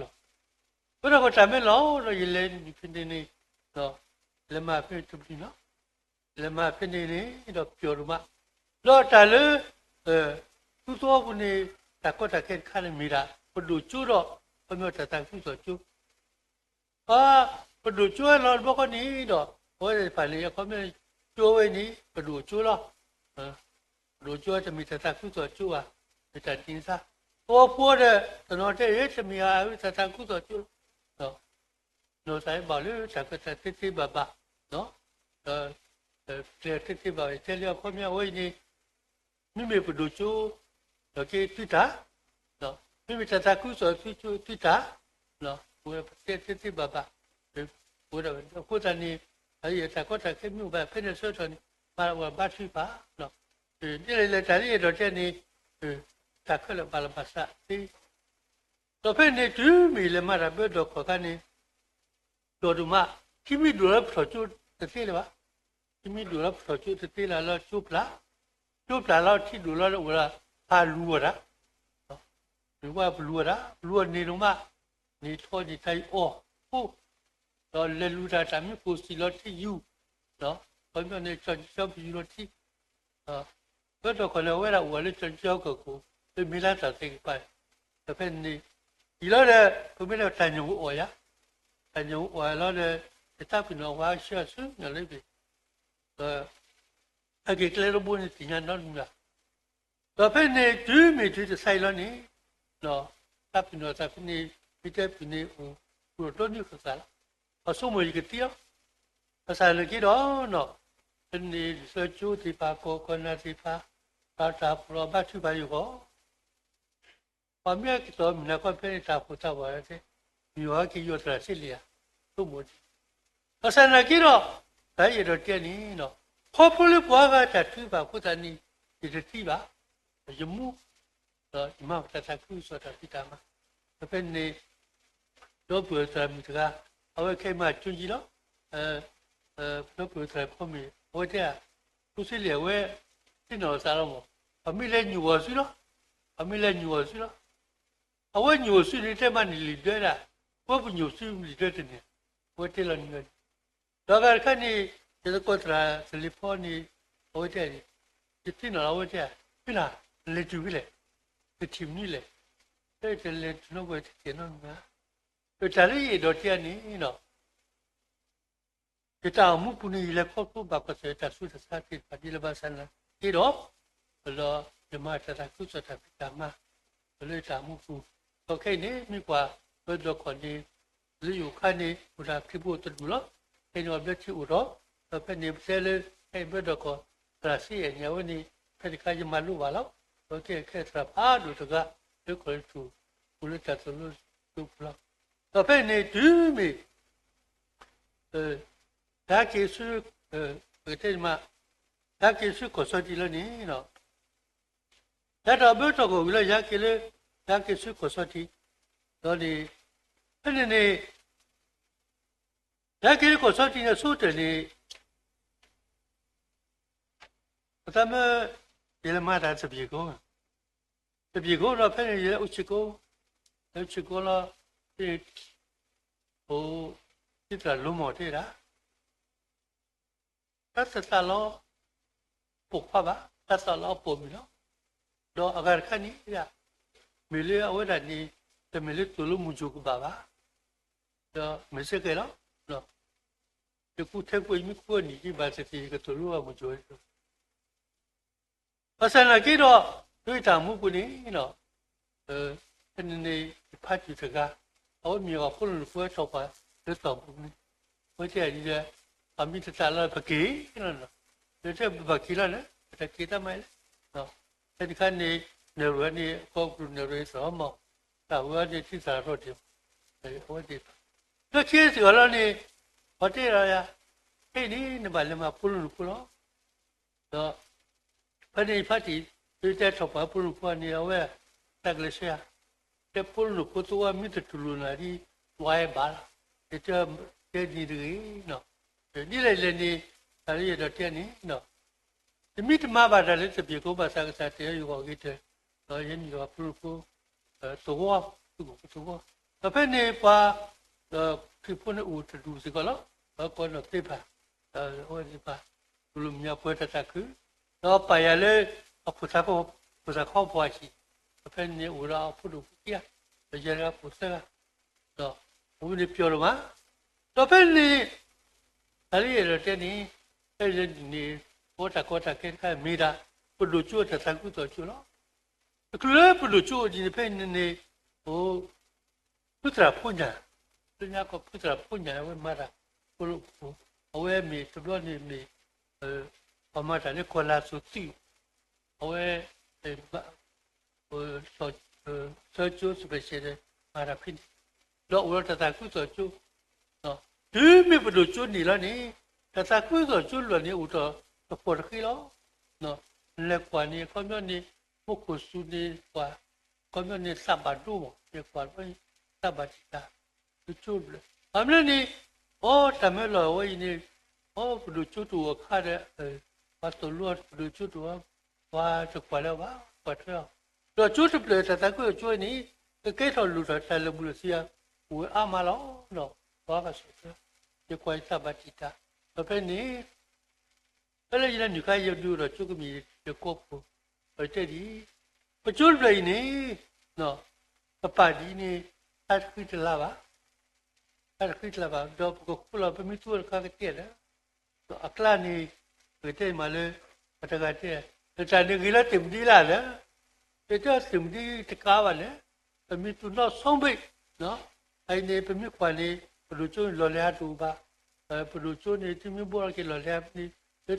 မၢလီၤ, ပၢၤဒီၣ်ခီၣ်တၢ်မၢလီၤဒီးယလဲၤနုာ်ဖဲန့ၣ်န့ၣ်, ဒီးလဲၤမၤဖဲန့ၣ်တဘျုးနီၤ, လဲၤမၤဖဲန့ၣ်န့ၣ်ဒီးပျီၤဒိၣ်မး, ဒီးတၢ်လၢ ဖုသဝီပူၤန့ၣ် တၢ်ကီတၢ်ခဲတခါန့ၣ်မ့ၢ်ဒၣ် ပဒိၣ်ကၠိဒီး ခီပညီတၢ်သးခုကစီၣ်ကၠိ ပဒိၣ်ကၠိဝဲလီၤတဘျီဃီန့ၣ်ဒီး အဝဲသ့ၣ်တဖၣ်န့ၣ် အခီပညီကၠိဝဲန့ၣ် ပဒိၣ်ကၠိလီၤ. ပဒိၣ်ကၠိတမ့ၢ်တၢ်သးခုကစီၣ်ကၠိဘၣ်, မ့ၢ်တၢ်ဒ်န့ၣ်သၢ်, သဝီဖိဒီး တနီၤတဲအံၤ တမ့ၢ်အတၢ်သးခုကစီၣ်ကၠိလီၤ. နီၢ်သးဘၣ်လၢတၢ်ကီတၢ်ခဲသ့သ့ဘၣ်ဘၣ်, ဒီး ကျဲသ့သ့ဘၣ်ဘၣ် ယတဲလၢအခီပညီအဝဲအံၤန့ၣ် မ့မ့ၢ်ပဒိၣ်ကၠိ ဒီးက့ၤသုတၢ်, မ့မ့ၢ်တၢ်သးခုကစီၣ်ကၠိသုတၢ်, ပတဲသ့သ့ဘၣ်ဘၣ်, ပဝဲဒၣ်အဃိသတးန့ၣ် အတၢ်ကီတၢ်ခဲမ့ၢ်အိၣ်ဘၣ်ဖဲန့ၣ်အဆၢကတီၢ်န့ၣ် ဘၣ်ဝဲဘါထုကဖၣ်, ဒ်လဲၣ်လဲၣ်တၢ်လၢယအဲၣ်ဒိးတဲန့ၣ် တၢ်ခဲလၢာ်ဘၣ်လီၤဘၣ်စးသ့, ဒီးဖဲန့ၣ်တုၤမ့ၢ်လဲၤမၤတၢ်ပၢၤဒီၣ်ခီၣ်အခါန့ၣ် ပျီၤဒိၣ်မး, ထံမ့ၢ်ဒိၣ်လၢပထီၣ်ကၠိတသ့လၢၤဘၣ်, ထံမ့ၢ်ဒိၣ်လၢပထီၣ်ကၠိတသ့လၢၤလၢကၠိပျၢ်, ကၠိပျၢ်လီၤထံဒိၣ်လီၤအိၣ်ဒီး ပလူၤအီၤတၢ်, မ့ၢ်ဝဲပလူၤအီၤတၢ်, ပလူၤအီၤန့ၣ်ဒိၣ်မး, န့ၣ်ထီန့ၣ်တၢ်အံၤအီၣ်ဖိ, ဒီးလဲၤလူၤတၢ်တၢ်မ့ၢ်ကိၢ်စံၣ်လီၤထံယူၤ, ခီပညီန့ၣ် ကၠီကၠီပယူၤလီၤထံ ပၢၤဒီၣ်ခီၣ်န့ၣ် အဝဲဒၣ်အိၣ်ဝဲလၢကၠီကၠီကီၢ်ခိၣ် လၢမ့ၢ်လၢတၢ်သ့ၣ်ကပၤ, ဒီးဖဲန့ၣ် အံၤလီၤဒီး ပမ့ၢ်ဒၣ်တၢ်ညိၣ်အီၣ်ယၤ, တၢ်ညိၣ်အီၣ်လီၤဒီး ယသးပ့ၤနီၣ်ဝဲဆှၢဆူညါလၢဘ့ၣ်, ဒီးဟဲက့ၤကျဲတဘိန့ၣ်သ့ၣ်ညါနီတမံၤဘၣ် ဒီးဖဲန့ၣ်တုၤမ့ၢ်တုၤတဆါအံၤလီၤန့ၣ်, သးပ့ၤနီၣ်သးဖဲန့ၣ် မ့ၢ်တဲပူၤန့ၣ် အိၣ်ဒီးဒိၣ်န့ၢ်ဃာ်သးလီၤ, အဆိကမိၣ်ယကသံလီၤ, ဘၣ်ဆၣ်နာ်က့ဒီး ဖဲန့ၣ်ဒ်သိးကၠိသ့ၣ်တဖၣ် ကီၢ်ကီၢ်နၢ်သ့ၣ်တဖၣ် ဘၣ်တၢ်ဖှိၣ်လီၤဘါထုကဖၣ်ယဂီၢ် ပှၤမ့ၢ်ဟဲက့ၤတီၢ်မုၢ်နၤခီဖဲန့ၣ် တၢ်ဖှိၣ်သးဝးတဲ, မ့ၢ်အီၤဟဲက့ၤယီၢ်သရၣ်စ့လံဧါ, ဆိကမိၣ်ဒ်, ဘၣ်ဆၣ်နာ်က့ဒီး တၢ်အဲၣ်ဒိးတဲန့ၣ်, ခီဖျိလၢပှၤဂၤတၢ်ထုကဖၣ်အဃိသတးန့ၣ် ယတသံဘၣ်, ယမူ ဒီးယမၤတၢ်သးခုကစီၣ်တၢ်ဖံးတၢ်မၤ, ဒီးဖဲန့ၣ် ဒီပုၢ်ဝဲၢ်သရၣ်မုၣ်တဂၤ, အဝဲခဲအံၤမ့ၢ်ကၠိကၠံလီၤ, ဒီပုၢ်ဝဲၢ်သရၣ်ဖိမ့ၢ် အဝဲတဲဧါ, ဖိစ့လံဧါ အဝဲသ့ၣ်နီၣ်သးလီၤမး, ပှၤမ့ၢ်လဲၤညိၣ်အီၤစုလီၤ, ပှၤမ့ၢ်လဲၤညိၣ်အီၤစုလီၤ, အဝဲညိၣ်အီၤစုန့ၣ် တဲမးန့ၣ်လံာ်ဒၢဒၣ်, အဝဲပညိၣ်စုလံာ်ဒၢတန့ၣ်, အဝဲတဲလီၤန့ၣ်, ဒီးအဂၤတခါန့ၣ် ယသကိးသရၣ်သလ့ဖီန့ၣ်, အဝဲတဲန့ၣ်, ယသ့ၣ်နီၣ်လီၤအဝဲတဲဧါ, ဖဲလၢ်, လဲၤတုၤဖဲလဲၣ်, ကထံၣ်မနုၤလဲၣ်, တလဲၤတုၤနီတဝဲတကဲနီတမံၤ, တၢ်လၢယအဲၣ်ဒိးတဲန့ၣ်ဒီး ယတၢ်အိၣ်မူပူၤန့ၣ် ယလဲၤခီဖျိဘၣ်ကီၢ်စဲၣ်တၢ်ဆူးတၢ်ဆါသ့ၣ်တဖၣ်ဒ်လဲၣ်ဘၣ်ဆၣ်နာ်က့ဒီး, ဒီးယမၤတၢ်သးခုကစီၣ်တၢ်ဖံးတၢ်မၤ, လၢတၢ်အိၣ်မူပူၤ, ဒီးခဲအံၤန့ၣ် မ့ၢ်ကွၢ်ပၢၤဒီးခီၣ်န့ၣ်, လၢယအိၣ်ခါန့ၣ် အိၣ်တၢ်ခရံာ်ဖိတဒူၣ်လီၤ, ခဲအံၤန့ၣ် အဘျၢထံအိၣ်ဒီး, ဒီးဖဲန့ၣ်ပတဲလၢ ခဲအံၤပၢၤဒီးခီၣ် သရၣ်စ့အဲၣ်န့ၣ် အဝဲန့ၣ် ဖဲတခါယမၤလိဘၣ်လီၤ, ဒီးကဲခဲသရၣ်ဖးဒိၣ်တဂၤ လၢကီၢ်လၢထူၣ် အိၣ်လၢတၢ်သိၣ်လိကၠိပူၤလီၤ, ဒီးဖဲန့ၣ်တုၤမ့ၢ် ယဟဲက့ၤဆူ, ပကတဲမး, ယဟဲက့ၤဆူကီၢ်စီၤတံၢ်လီၤန့ၣ်, ယဲဒီးဘၢတီၢ်ကီၢ်ဝံၤလီၤ ယဟဲက့ၤလၢ, ယဟဲက့ၤဆူကီၢ်စီၤတံၢ်, ဒီးန့ၣ်, ဖဲန့ၣ်န့ၣ်, ယဟဲက့ၤလၢကီၢ်စီၤတံၢ်န့ၣ် ဆိကတၢၢ်န့ၣ်, ပသးမၢ, ယလဲၤမၤတၢ်တဘ့ၣ်ကိ, တဘ့ၣ်ကိဒီးဖဲန့ၣ် ယလဲၤအိၣ်ဆ့ၣ်ကိ, လဲၤအိၣ်ဆ့ၣ်ကိလီၤ, ဖဲန့ၣ်, အိၣ်, သရၣ်လိမီၢ်တဲဒၣ် တၢ်သးလီၤ, ပိာ်ခွါဘၣ်, တၢ်သးလီၤပိာ်မုၣ်လီၤ, ဒီးအဂၤတခါန့ၣ်, မ့ၢ်လၢအဝဲဒၣ်န့ၣ်, တမ့ၢ်လၢသိၣ်လိမုၢ်ကိၣ်ကဘၣ်ဘၣ်, ဒီးမ့ၢ်စ့ၢ်ကီးလီၤ, ယကူထဲကွံာ်မ့ၢ်ကူအနံၣ်ကဘၣ်သ့ၣ်သ့ၣ် ယကသိၣ်လိအမုၢ်ကိၣ် ဘၣ်ဆၣ်သနာ်က့ဒီး ဒ်တၢ်မူပူၤန့ၣ်ဒီး ဖဲန့ၣ်န့ၣ် ယဖးစူၣ်တဂၤ အဝဲမ့ၢ်ပှၤဖိလံၤဖိ ဟဲထီၣ်ပှၤလၢသီၣ်ပူၤန့ၣ် အဝဲတဲဒ်လဲၣ်, ပမ့ၢ်တသးလီၤ ပက့ၤလီၤနီၤ, ဒီးတဲဘၣ်က့ၤလီၤန့ၣ် ပတက့ၤတၢ်မၤလဲၣ်, ဖဲန့ၣ်အခါန့ၣ် နဲၣ်ရွဲန့ၣ် ကီၢ်ပူၤနဲၣ်ရွဲသီမီၢ် တၢ်ဝဲန့ၣ်ထံသးရီၣ်ဒံး အဝဲသ့ၣ် ဒီးဆံးစ့ၢ်ကီးလီၤန့ၣ် ပှၤတဲဒီးယၤ, ဖဲအံၤန့ၣ် နဘၣ်လဲၤမၤဖိလံၤဖိလီၤ. ဒီး ဖဲန့ၣ်ဖါတံၢ် ဒ်တဲထီၣ်ပှၤဖိလံၤဖိန့ၣ် အဝဲ တၢ်ကလဲၤဆှၢယၤ, တဲဖိလံၤဖိသဝီမ့ၢ်တတူၢ်လိာ်နၤဒ် ဝါအဲၣ်ဘၣ်လီၤ, ယတဲ တဲဒ်န့ၣ်တဂ့ၤ, ဒ်လဲၣ်လဲၣ်န့ၣ် တၢ်လၢယအဲၣ်ဒိးတဲန့ၣ် ယမ့ၢ်တမၤဘၣ်တၢ်လၢတဘ့ၣ်ကိးဘၣ်ဆၣ် ကစၢ်တဲာ်ယဂီၢ်ဂ့ၤတၢၢ်, ဒီးယဲန့ၣ်ယဖိလံၤဖိ သဝီ သူၣ်ကိၢ်သဝီ, ဒီးဖဲန့ၣ်ပှၤ ခရံာ်ဖိန့ၣ်အိၣ်တဒူၣ်စ့ၢ်ကီးလီၤ, ဒီးကိးနီၢ်သ့ၣ်တဖၣ်, ဒီးအဝဲသ့ၣ်တဖၣ် တူၢ်လိာ်မုာ်ပှဲၤတၢ်သးခု, ဒီးပာ်ယၤလၢ အဖိသၣ်ခီ ဖိသၣ်ခီပှၢ်ဟံၣ်, ဒီးဖဲန့ၣ်အိၣ်ဒီးအဖိဒိၣ်ဖိခံဂၤ, ဒီးယဲဒၣ်ဖိသၢဂၤ, ဒီးအဝဲန့ၣ်ပျီဒိၣ်မး, ဒီးဖဲန့ၣ် တၢ်လၢယအဲၣ်ဒိးတဲန့ၣ် ဖဲန့ၣ်န့ၣ် ပဝဲတၢ်ကီတၢ်ခဲတခါမ့ၢ်ဒၣ် ပဒိၣ်ကၠိတၢ်သးခုကစီၣ်ကၠိလီၤ. တချုးလၢပဒိၣ်ကၠိအိၣ်ဒ်န့ၣ် ဖဲန့ၣ်န့ၣ် အိ ဖုသရၣ်ဖိညၣ်, လၢညါကီၢ်ဖုသရၣ်ဖိညၣ် အဝဲမၤတၢ် ဖိလံၤဖိ, အဝဲမ့ၢ်တဘျီန့ၣ်မ့ၢ် ပှၤမၤတၢ်လၢကီၢ်လါစိၤသုး, အဝဲ စီၤကၠိ special မၤတၢ်ဖဲန့ၣ်, ဒီးအိၣ်ဒီးတၢ်သးခုကစီၣ်ကၠိ, တုၤမ့ၢ်ပဒိၣ်ကၠိန့ၣ်လီၤန့ၣ် တၢ်သးခုကစီၣ်ကၠိလီၢ်န့ၣ် အိၣ်ထီၣ်တပီၢ်တဃ့လီၤ. လဲၤကွၢ်န့ၣ် အခီပညီန့ၣ် မူခိၣ်စူၤန့ၣ်ကွၢ်, အခီပညီန့ၣ်သးဘၣ်ဒိမး လဲၤကွၢ်လီၤ သးဘၣ်တံာ်တာ် ကၠိတဖျၢၣ်, ဘၣ်မနုၤန့ၣ် အိ တၢ်မၢလီၤဝဲအံၤန့ၣ် အိ ပဒိၣ်ကၠိတအိၣ်အခါဒီး ပှၤသိၣ်လိပဒိၣ်ကၠိတအိၣ်, ပှၤတကွၢ်လၢၤဘၣ် ကွၢ်ထွဲအီၤ, ဒီးကၠိတဖျၢၣ်တၢ်သးခုကစီၣ်ကၠိန့ၣ် ကကဲထီၣ်လိၣ်ထီၣ်တၢ်လၢာ်ဘူၣ်လၢာ်စ့ အိၣ်ဝဲအါမးလီၤ. ဒီးပှၤကစီၣ်ထွဲ ယကွၢ်ယသးဘၣ်တံာ်တာ်, ဒီးဖဲန့ၣ် ဖဲလၢယလဲၤနုာ်ခါ ယဒုးအိၣ်ဒီးကၠိကမံၤယကိာ်ပူၤ, ဒီးတဲဒ်အံၤ, ပကၠိတဖျၢၣ်အံၤန့ၣ် ပပာ်ဒ်အံၤန့ၣ် တၢ်တဃံတလၤဘၣ်, တၢ်တဃံတလၤဘၣ် ဒီးပကဃူလီၤ ပမ့ၢ်သူအီၤတခါကတဲလၢ ဒီးအကျါန့ၣ် ပကတဲမးလၢ ပှၤတဂၤတဲ လၢတၢ်န့ၣ်ဂ့ၤလၢသုးမုၢ်ဒံလၢ်လၢ ယတဲသုးမုၢ်ဒံတကးဘၣ်န့ၣ် ပမ့ၢ်သူနီၢ်ဆီဘ့ၣ် အအံၤန့ၣ် ပမ့ၢ်ကွၢ်န့ၣ် ပဒိၣ်ကၠိန့ၣ် လီၢ်လဲၤဟးတအိၣ်ဘၣ်, ပဒိၣ်ကၠိန့ၣ် သုမ့ၢ်ဘှီလီၤက့ၤလီၢ်လဲၤဟးန့ၣ် လၢ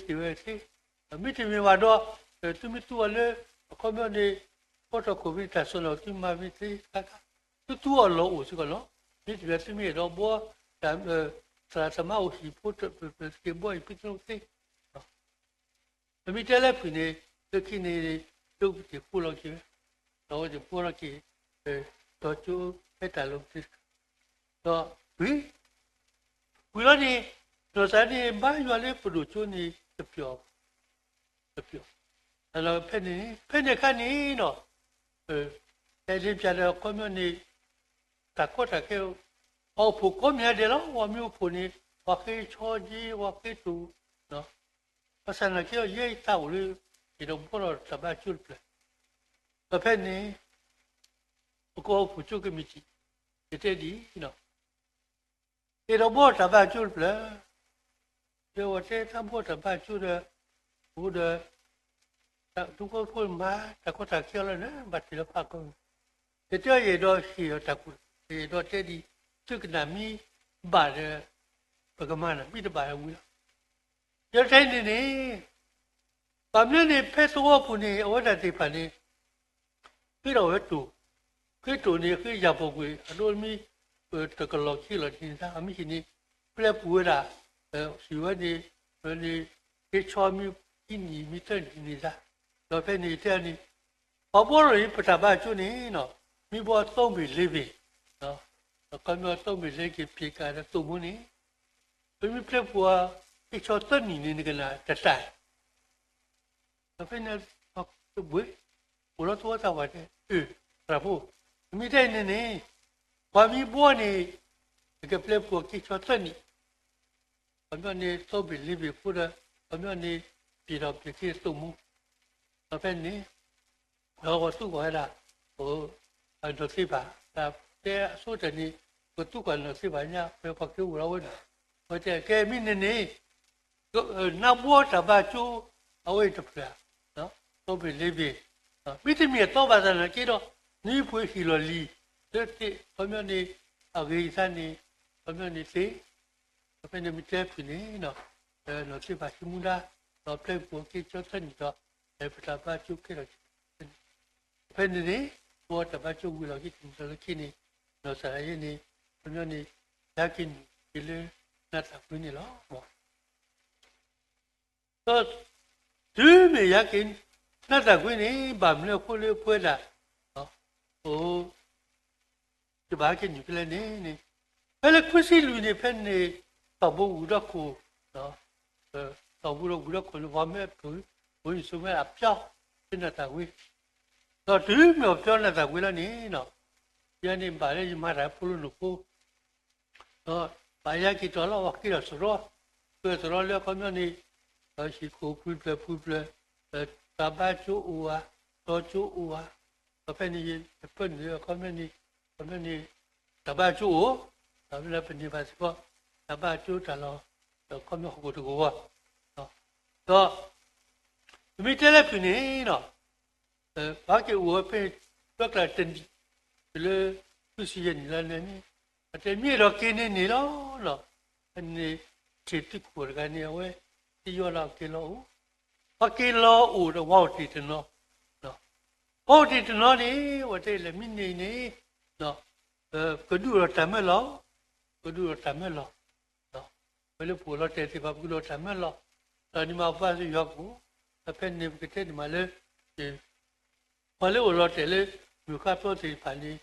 တ့ၢ်ဝဲသ့, မ့တမ့ၢ်ဘၣ်ဒီး သုမ့ၢ်သူအီၤလၢ အခီပညီန့ၣ် ဖီထီၣ်ခိၣ်ဘ့တၢ်စိၣ်နီၤ သုမၤမ့ၢ်သ့ခါခါ, သုသူအီၤလီၢ်အိၣ်စ့ၢ်ကီးလီၤ. မ့တမ့ၢ်သုမ့ၢ်အဲၣ်ဒိးဘှီ သရၣ်သမါအိၣ်ဟံၣ်ဖိတဖျၢၣ်တက့ၢ် ဘှီအံၤဖဲသ့ ပမ့ၢ်တဲလၢဖုၣ်န့ၣ် လၢခံန့ၣ် ဒိကတ့ၢ်ဃိလီၤက့ၤဝဲ, ဒီးအဝဲသ့ၣ်ဘှီလီၤက့ၤ ဒီးကၠိဖဲတၢ်လီၢ်သ့ၣ်တဖၣ်, ဒီးဝံၤ ဝံၤလီၤန့ၣ် နီၢ်သးန့ၣ် ဘါယွၤလၢပဒိၣ်ကၠိန့ၣ် တပျီၢ် တပျီၢ်, ဖဲန့ၣ် ဖဲန့ၣ်အခါန့ၣ်ဒီး တဲလ့ပျၢ်ဒီးအခီပညီန့ၣ် တၢ်ကီတၢ်ခဲ ပှၤအိၣ်ဖှိၣ်ကိးမံၤဒဲးလီၤ. ပှၤမ့ၢ်အိၣ်ဖှိၣ်န့ၣ် ပှၤဃ့ဆီက့ ပှၤဃ့တိၢ်, ဘၣ်ဆၣ်သနာ်က့ဒီး ယဲယသးအိၣ်လၢ ယအဲၣ်ဒိးဘှီထီၣ်တၢ်ဘါကၠိတဖျၢၣ်, ဒီးဖဲန့ၣ် ပကီၢ်အိၣ်ဖှိၣ်ကၠိကမံးတံာ် ယတဲဒ်အံၤ အဲၣ်ဒိးဘှီတၢ်ဘါကၠိတဖျၢၣ်, ဒီးအဝဲတဲတၢ်ဘှီတၢ်ဘါကၠိဒီး အိၣ်ဒီး တၢ်ဒူဖိဖိမၤ တၢ်ကီတၢ်ခဲလီၤန့ၣ် ဘၣ်တ့ၢ်လၢဖးကီၢ်, ယတဲယအဲၣ်ဒိးဟ့ၣ်အီၤတၢ်ကူၣ်, ယအဲၣ်ဒိးတဲဒ် သုကနၣ်မ့ၢ်ဘၣ်ဒီး ပကမၤနၢၤ မ့ၢ်တဘၣ်ဒီးဝံၤလီၤ. ယတဲန့ၣ်န့ၣ် ဘၣ်မနုၤန့ၣ် ဖဲသဝီပူၤန့ၣ် အဝဲဒၣ်သ့ၣ်တဖၣ်န့ၣ် ဃ့ထီၣ်ဝဲတိၢ်, ဃ့တိၢ်န့ၣ် ဃ့ယၢ်ပီၢ်ကွံာ် အဒိမ့ၢ် တကလီၢ်ခံလီၢ်ဒ်န့ၣ်သၣ် အမ့ၢ်ဟံၣ်န့ၣ် ပျဲပူၤဝဲဒၣ် ဟံၣ်ဝဲန့ၣ် န့ၣ် ဃ့ဆီမ့ၢ်ခံနံၣ်မ့ၢ်သၢနံၣ်န့ၣ်သၣ်, ဒီးဖဲန့ၣ်တဲန့ၣ် ပှၤဘှီထီၣ်န့ၣ် ပတၢ်ဘါကၠိန့ၣ် မ့ၢ်ဘှီသီဘ့ၣ်လ့ဘ့ၣ်, အခီပညီသီဘ့ၣ်လ့က့ၤပ့ၤကၤဒီးသိၣ်မိၢ်န့ၣ် ပမ့ၢ်ပျဲပူၤအီၤ ဃ့ဆီသၢနံၣ်န့ၣ် နကနၣ်တတၢ် ဒီးဖဲန့ၣ် ပှၤဘှ့ၣ် အိၣ်လီၤသဝီသးပှၢ်တဲ အၢ သရၣ်ဖိ, မ့ၢ်တဲန့ၣ်န့ၣ် ပှၤမ့ၢ်ဘှီန့ၣ် နကပျဲပူၤအီၤဃ့ဆီသၢနံၣ်, အခီပညီန့ၣ် သီဘ့ၣ်လ့ဘ့ၣ်ဖိဒီး အခီပညီန့ၣ် ပ့ၤထီၣ်ပ့ၤက့ၤသိၣ်မိၢ်, ဒီးဖဲန့ၣ် ဒီးပှၤသူၣ်ကီၢ်ဝဲဒၣ် နီၢ်သ့ၣ်တဖၣ် တၢ်တဲအဆိကတၢၢ်န့ၣ် ပသူၣ်ကီၢ်နီၢ်သ့ၣ်တဖၣ်ညါ ပှၤက့ၤအိၣ်လီၤဝဲန့ၣ်, ပတဲကဲမ့ၢ်န့ၣ်န့ၣ် နဘှီတၢ်ဘါကၠိ အဝဲအံၤတဖျၢၣ်ဧါ, သိမ့ၢ်လ့ဘ့ၣ်, မ့တမ့ၢ်အသီဘၣ်ဆၣ်သနာ်က့ဒီး, နွံပှ့ၤဟ့ၣ်လီၤလံာ်, လၢသ့ၣ်ခီပညီန့ၣ်, အဂ့ၤယသးန့ၣ်, ခီပညီန့ၣ်သ့, ဖဲန့ၣ်မ့ၢ်တဲဖုၣ်န့ၣ်, နီၢ်သ့ၣ်ဘၣ်ဟံးမူဒါ, ဒီးပျဲပူၤက့ၤကၠီသၢနံၣ်ဒီး, ပတၢ်ဘါကၠိကဲထီၣ်, ဖဲန့ၣ်န့ၣ်, ပဝဲတၢ်ဘါကၠိဝံၤလီၤက့ၤတနံၣ်လီၤလၢခံန့ၣ်, နီၢ်စၤရၤယဲန့ၣ်, ခီပညီန့ၣ်, ယဟဲက့ၤနုာ်က့ၤလၢ, နၢ်သၣ်ကွ့န့ၣ်လီၤ. ဒီး, တုၤမ့ၢ်ယဟဲက့ၤ, နၢ်သၣ်ကွ့န့ၣ် ဘၣ်မနုၤအဃိလၢပဝဲဒၣ်, အိၣ် ယဘၣ်ဟဲက့ၤနုာ်ဖဲလဲၣ်န့ၣ်, ဖဲလၢခွံဆံလွံၢ်န့ၣ် ဖဲန့ၣ်, ကီၢ်ပူၤဝူၤဒီခိၣ်, ကီၢ်ပူၤဒီးဝူၤဒီခိၣ်န့ၣ် ပှၤမၢဖုၣ်, ပှၤမၢစိၤမၢအပျီ, ဖဲနၢ်သၣ်ကွ့, ဒီးတုၤမ့ၢ်အပျီနၢ်သၣ်ကွ့လီၤန့ၣ်, ယဲန့ၣ်ဘၣ်လၢယမၤတၢ်ဖိလၢနိၣ်ဖိ ဒီးဘၣ်ယဟဲက့ၤတီၢ်လီၤဝဲက့ၤဒီးစရီ, က့ၤစရီလၢအခီပညီန့ၣ်, ဟံၣ်ခိၣ်ပှဲၤဖျၢၣ်ပှဲၤဖျၢၣ်, တၢ်ဘါကၠိအိၣ်ဧါ, တီကၠိအိၣ်ဧါ, ဒီးဖဲန့ၣ်ယပၢနုာ်လၢအခီပညီန့ၣ်, ခီပညီန့ၣ်, တၢ်ဘါကၠိအိၣ်, ဒီးဖဲန့ၣ်ပန့ၢ်ဘၣ်စ့ၢ်ကီး, တၢ်ဘါကၠိတၢ်လီၢ်, ဒီးခီပညီဟီၣ်ခိၣ်တကဝီၤ, ဒီး, ပမ့ၢ်တဲလၢဖုၣ်န့ၣ်, ပဟဲက့ၤအိၣ်ဝဲဖဲ, ပျီကျါတနံၣ်, တုၤလၢ, ခွံဆံယဲၢ်နံၣ်လီၤန့ၣ်, ပတဲမ့ၢ်အဲၣ်ဒိးက့ၤန့ၣ်န့ၣ်လီၤ, န့ၣ်, ထံၣ်သုးခိၣ်တဂၤန့ၣ် အဝဲ, သ့ၣ်ယီၤဒီးက့ၤလီၤအိၣ်, ပှၤက့ၤလီၤအိၣ်ဒီးပှၤအိၣ်တ့ၢ်တနီၤ, ပှၤအိၣ်တ့ၢ်တနီၤန့ၣ် အဝဲတဲလဲၣ်မ့ၢ်န့ၣ်န့ၣ်, ကဒုးအိၣ်ဒီးတၢ်မၢလီၤ, ကဒုးအိၣ်ဒီးတၢ်မၢလီၤ, ပဝဲလၢပအိၣ်လီၤတဲာ်သ့ၣ်တဖၣ် ပကဒုးအိၣ်ဒီးတၢ်မၢလီၤ, ဒီးန့ၣ်မၤပှၤစ့ၢ်ယွၤကိၣ်, ဒီးဖဲန့ၣ်ပကတဲန့ၣ်မးလၢ, ပှၤလၢအိၣ်လီၤတဲာ်လၢ, မုၢ်ဃါဖျီသ့ၣ်တဖၣ်န့ၣ်,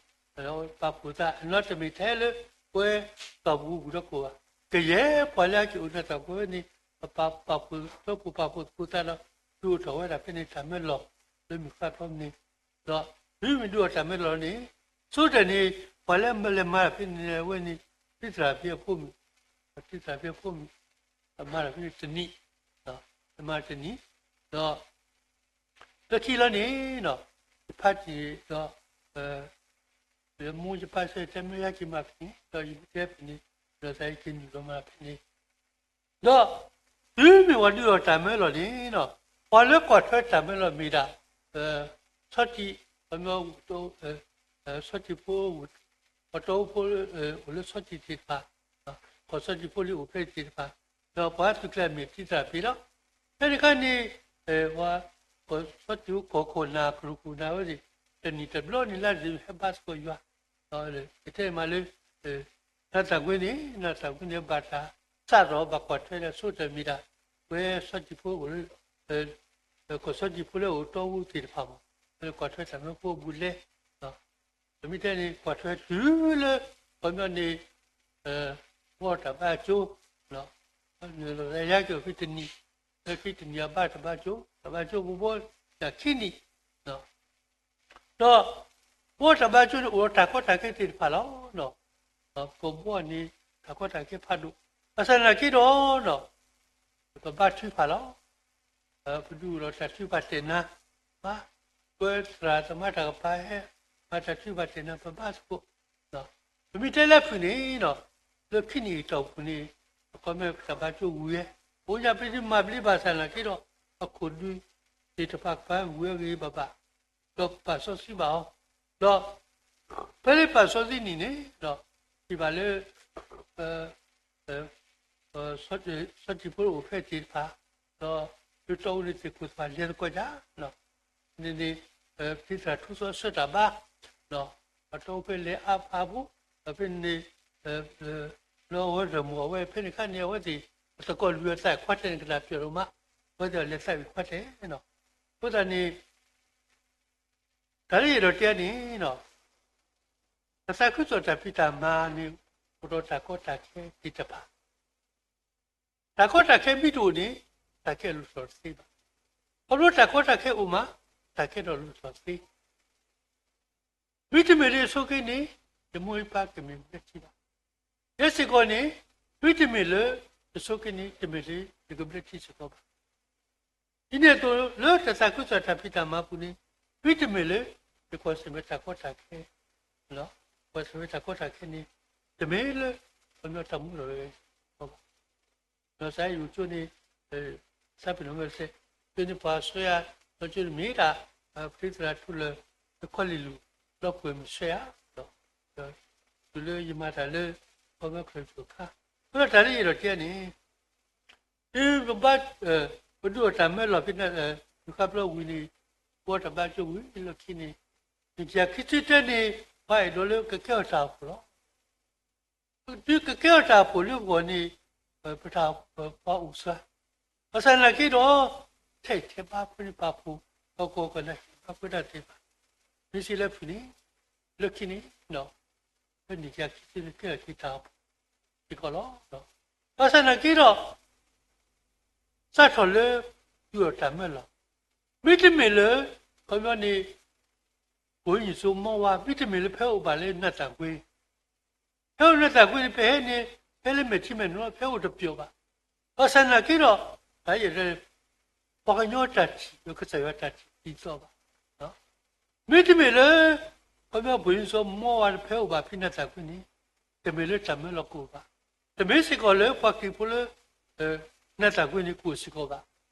ပာ်ဖှိၣ်သး အနီတမ့ၢ်ထဲလၢ, ပဝဲ, ကီၢ်ပူၤဝူၤဒီခိၣ်ဘၣ်, ကယဲၢ်ပှၤလၢအဟဲက့ၤအိၣ်နၢ်သၣ်ကွ့န့ၣ်, ပာ်ဖှိၣ်သၢဖှိၣ်ပာ်ဖှိၣ်သကိးသးဒီး, ဒုးအိၣ်ထီၣ်ဝဲဒၣ်ဖဲန့ၣ်တၢ်မၢလီၤ, လၢမုၢ်ဃါဖျီန့ၣ်, ဒီး, တုၤမ့ၢ်ဒုးအိၣ်တၢ်မၢလီၤန့ၣ်, ဆိကတၢၢ်န့ၣ်, ပှၤလၢလဲၤမၤတၢ်ဖဲန့ၣ်အဝဲန့ၣ်, တံၢ်သရၣ်ဖံအဖိမုၣ်, တံၢ်သရၣ်ဖံအဖိမုၣ်, မၤတၢ်ဖဲန့ၣ်တနံၣ်, မၤတနံၣ်, ဒီး လၢခံလီၤန့ၣ်, ယဖါတံၢ်ဒီး, ယမိၢ်ယပၢ်ဆၢတဲမ့ၢ်ယဟဲက့ၤမၤဖဲန့ၣ် ဒီးယတဲဖဲန့ၣ်, ဒီးသးဟဲက့ၤနုာ်လီၤမၤဖဲန့ၣ်, ဒီး, တုၤမ့ၢ်ပှၤဒုးအိၣ်တၢ်မၢလီၤန့ၣ်, ပှၤလၢကွၢ်ထွဲတၢ်မၢလီၤမ့ၢ်ဒၣ်, ဆီထံး, ပှၤမၢ, ဆီထံးဖိ, ပှၤတီဖိ, အိၣ်လၢဆီထံးသ့ၣ်တဖၣ်, ကီၢ်ဆီထံးဖိလံအိၣ်ဖဲသ့ၣ်တဖၣ်, ဒီးပှၤသုးကျဲၤမ့ၢ်တံၢ်သရၣ်ဖံလီၤ, ဖဲန့ၣ်ခါန့ၣ်, ပှၤ, ဆီထံးဖိကီၢ်ခိၣ်နၢ်ကရူၢ်ခိၣ်နၢ်ဝဲန့ၣ်, တနံၣ်တဘျီန့ၣ်လၢဒ်ဟဲဘါသကိးယွၤ, ကတဲမးလၢ, နၢ်သၣ်ကွ့န့ၣ်, နၢ်သၣ်ကွ့န့ၣ်ဘၣ်တၢ်, စးထီၣ်ဘၣ်ကွၢ်ထွဲဒီးဆိကတၢၢ်မ့ၢ်ဒၣ်, ပှၤဆီထံးဖိအိၣ်လၢ, ကီၢ်ဆီထံးဖိလၢအိၣ်တီအူသ့ၣ်တဖၣ်မး, ကွၢ်ထွဲတၢ်မၢဖိအဘူးအလဲ, ပမ့ၢ်တဲန့ၣ် ကွၢ်ထွဲတုၤလၢ, ခီပညီန့ၣ်, ဘီၣ်တၢ်ဘါကၠိ, ယဟဲက့ၤအိၣ်ဖဲတနံၣ်, လၢခံတနံၣ်အဘၣ်တၢ်ဘါကၠိ, တၢ်ဘါကၠိဘိဘိ, တၢ်ခံနံၣ်, ဒီး, ဘီၣ်တၢ်ဘါကၠိန့ၣ် အိၣ်ဒီးတၢ်ကီတၢ်ခဲသ့ၣ်တဖၣ်လီၤ, ကဘီၣ်န့ၣ်, တၢ်ကီတၢ်ခဲဖးဒိၣ်, ဘၣ်ဆၣ်သနာ်က့ဒီး, ပဘါထုကဖၣ်လီၤ, ပဒုးအိၣ်ဒီးတၢ်ထုကဖၣ်တဲာ်နၤ, ဘၣ်, ပသရၣ်သမါတၢ်ကပၤဟဲ, မၤတၢ်ထုကဖၣ်တဲာ်နၤ ပဘါသကိး, ပမ့ၢ်တဲလၢဖုၣ်န့ၣ်, လၢခံနံၣ်အတီၢ်ပူၤန့ၣ်, အခီပညီပတၢ်ဘါကၠိဝံၤဝဲ, အိၣ်ညါပမၤဘျ့ဘၣ်ဆၣ်သနာ်က့ဒီး, အခိၣ်ဒုးသ့ၣ်တဖၣ်ကပၤဝံၤဝဲဂ့ၤဂ့ၤဘၣ်ဘၣ်, ဒီးပာ်စီဆှံဘၣ်အီၤ, ဒီး, ဖဲလၢပာ်စီဆှံနံၣ်န့ၣ်ဒီး, ထံၣ်ဘၣ်လၢ, ဆီထံးဖိအိၣ်ဖဲသ့ၣ်တဖၣ်, ဒီး, လၢတီအူန့ၣ်သ့ၣ်ခိၣ်သ့ၣ်တဖၣ်လဲၤသကိးဒ်, န့ၣ်န့ၣ်, ပတံၢ်သရၣ်ထူစီဆှၢတၢ်ဘါ, ဒီးတီအူဖဲလဲၤအါဖးဖိ, ဒီးဖဲန့ၣ်န့ၣ်, လၢအဝဲရၢၢ်မိၢ်အဝဲဖဲန့ၣ်ခါန့ၣ် အဝဲသ့ၣ်, အသကိးလွံၢ်အသးခွါတဲာ်န့ၣ် ကတၢၢ်ပျီၢ်ဒိၣ်မး, အဝဲသ့ၣ်အလဲၤသးဝံၣ်ခွါတဲာ်, အဃိသတးန့ၣ် တၢ်လၢယအဲၣ်ဒိးတဲန့ၣ်, တၢ်သးခုကစီၣ်တၢ်ဖံးတၢ်မၤန့ၣ်, အိၣ်ဒီးတၢ်ကီတၢ်ခဲသ့ၣ်တဖၣ်, တၢ်ကီတၢ်ခဲမ့ၢ်တအိၣ်န့ၣ်, တၢ်ခဲအလိၣ်သီၣ်တသ့ဘၣ်, ခီဖျိတၢ်ကီတၢ်ခဲအိၣ်မး, တၢ်ခဲဒီးလိၣ်သီၣ်တသ့ မ့တမ့ၢ်လၢယဆိက့န့ၣ်, ယမိၢ်ယပၢ်ကမ့ၢ်ဘျၢထံဘၣ်. ယဲစ့ၢ်ကီးန့ၣ်, မ့တမ့ၢ်လၢ, ယဆိက့န့ၣ် တမ့ၢ်လၢယကဘျၢထံစ့ၢ်ကီးဘၣ်. ဒ်န့ၣ်အသိးလၢတၢ်သးခုကစီၣ်တၢ်ဖံးတၢ်မၤပူၤန့ၣ်, မ့တမ့ၢ်လၢ, ယကွၢ်ဆၢၣ်မဲာ်တၢ်ကီတၢ်ခဲ, ကွၢ်ဆၢၣ်မဲာ်တၢ်ကီတၢ်ခဲန့ၣ်, တမ့ၢ်လၢ, ပမ့ၢ်တၢ်မူလီၤဝဲ ဒီးစးယိၤကၠိန့ၣ်, စးပ့ၤနီၣ်ဝဲတစဲး, ကၠိန့ၣ်ပှၤဆှၢယၤ, ဒီးကၠိန့ၣ်မ့ၢ်ဒၣ် ပတံၤသရၣ်ထူလၢ တခီလ့ၣ်လူၤ လီၤပှဲၤမံၤဆှဲဧါ, ဒီး တုၤလၢယမၤတၢ်လၢ ခီဖျိခရံာ်တခါ, အဃိဒီးတၢ်လၢယအဲၣ်ဒိးတဲန့ၣ် တုၤပဘၣ် ပဒုးအီၣ်တၢ်မၢလီၤဖဲ မုၢ်ဃါပျီဝံၤန့ၣ် ပအီတၢ်ဘါကၠိဝံၤလၢခံန့ၣ် နံၣ်ကယၤခံဆံတၢန့ၣ် ပှၤအဲၣ်ဒိးလၢကကဲထီၣ်တၢ်အိၣ်ဖှိၣ်လီၤ. တုၤကကဲထီၣ်တၢ်အိၣ်ဖှိၣ်လၢပဂီၢ်န့ၣ် ပတၢ်ပှၤအိၣ်စှၤ, ဘၣ်ဆၣ်နာ်က့ဒီး ထဲးထဲးဘါဖိန့ၣ်ပာ်ဖှိၣ် ပှၤကီၢ်ကီၢ်နၢ်ဟ့ၣ်ဘါဖိတၢ်သ့ၣ်တဖၣ် မ့ၢ်စ့လၢဖုၣ်န့ၣ် လၢခံန့ၣ် လၢနံၣ်ကယၤခံဆံန့ၣ် ကဲထီၣ်က့ၤတၢ်အိၣ်ဖှိၣ်စ့ၢ်ကီးလီၤ. ဘၣ်ဆၣ်နာ်က့ဒီး စးထီၣ်လၢ ဒုးအီၣ်တၢ်မၢလီၤ, မ့တမ့ၢ်လၢ ခီပညီန့ၣ် ဘိးယိၤစိမီဝါ မ့တမ့ၢ်လၢဖဲအိၣ်ဘၣ်လၢနၢ်သၣ်ကွ့, ဖဲအိၣ်နၢ်သၣ်ကွ့န့ၣ် ဖဲဟဲန့ၣ် ဖဲလၢမဲာ်ထံမဲာ်နိ ဖဲအိၣ်တပျီၤဘၣ်. ဘၣ်ဆၣ်နာ်က့ဒီး တၢ်ယဲၢ် ပှၤကညီတၢ်ထံၣ်ဒီးကစၢ်ယွၤတၢ်ထံၣ်ဒ်သိးဘၣ်. မ့တမ့ၢ်လၢ ခီပညီဘိးယိၤစိမီဝါဖဲအိၣ်ဘၣ်ဖဲနၢ်သၣ်ကွ့န့ၣ် တမ့ၢ်လၢတၢ်မၢလီၤကအိၣ်ဘၣ်. တမ့ၢ်စ့ၢ်ကီးလၢပှၤခရံာ်ဖိလၢ နၢ်သၣ်ကွ့န့ၣ်ကအိၣ်စ့ၢ်ကီးဘၣ်.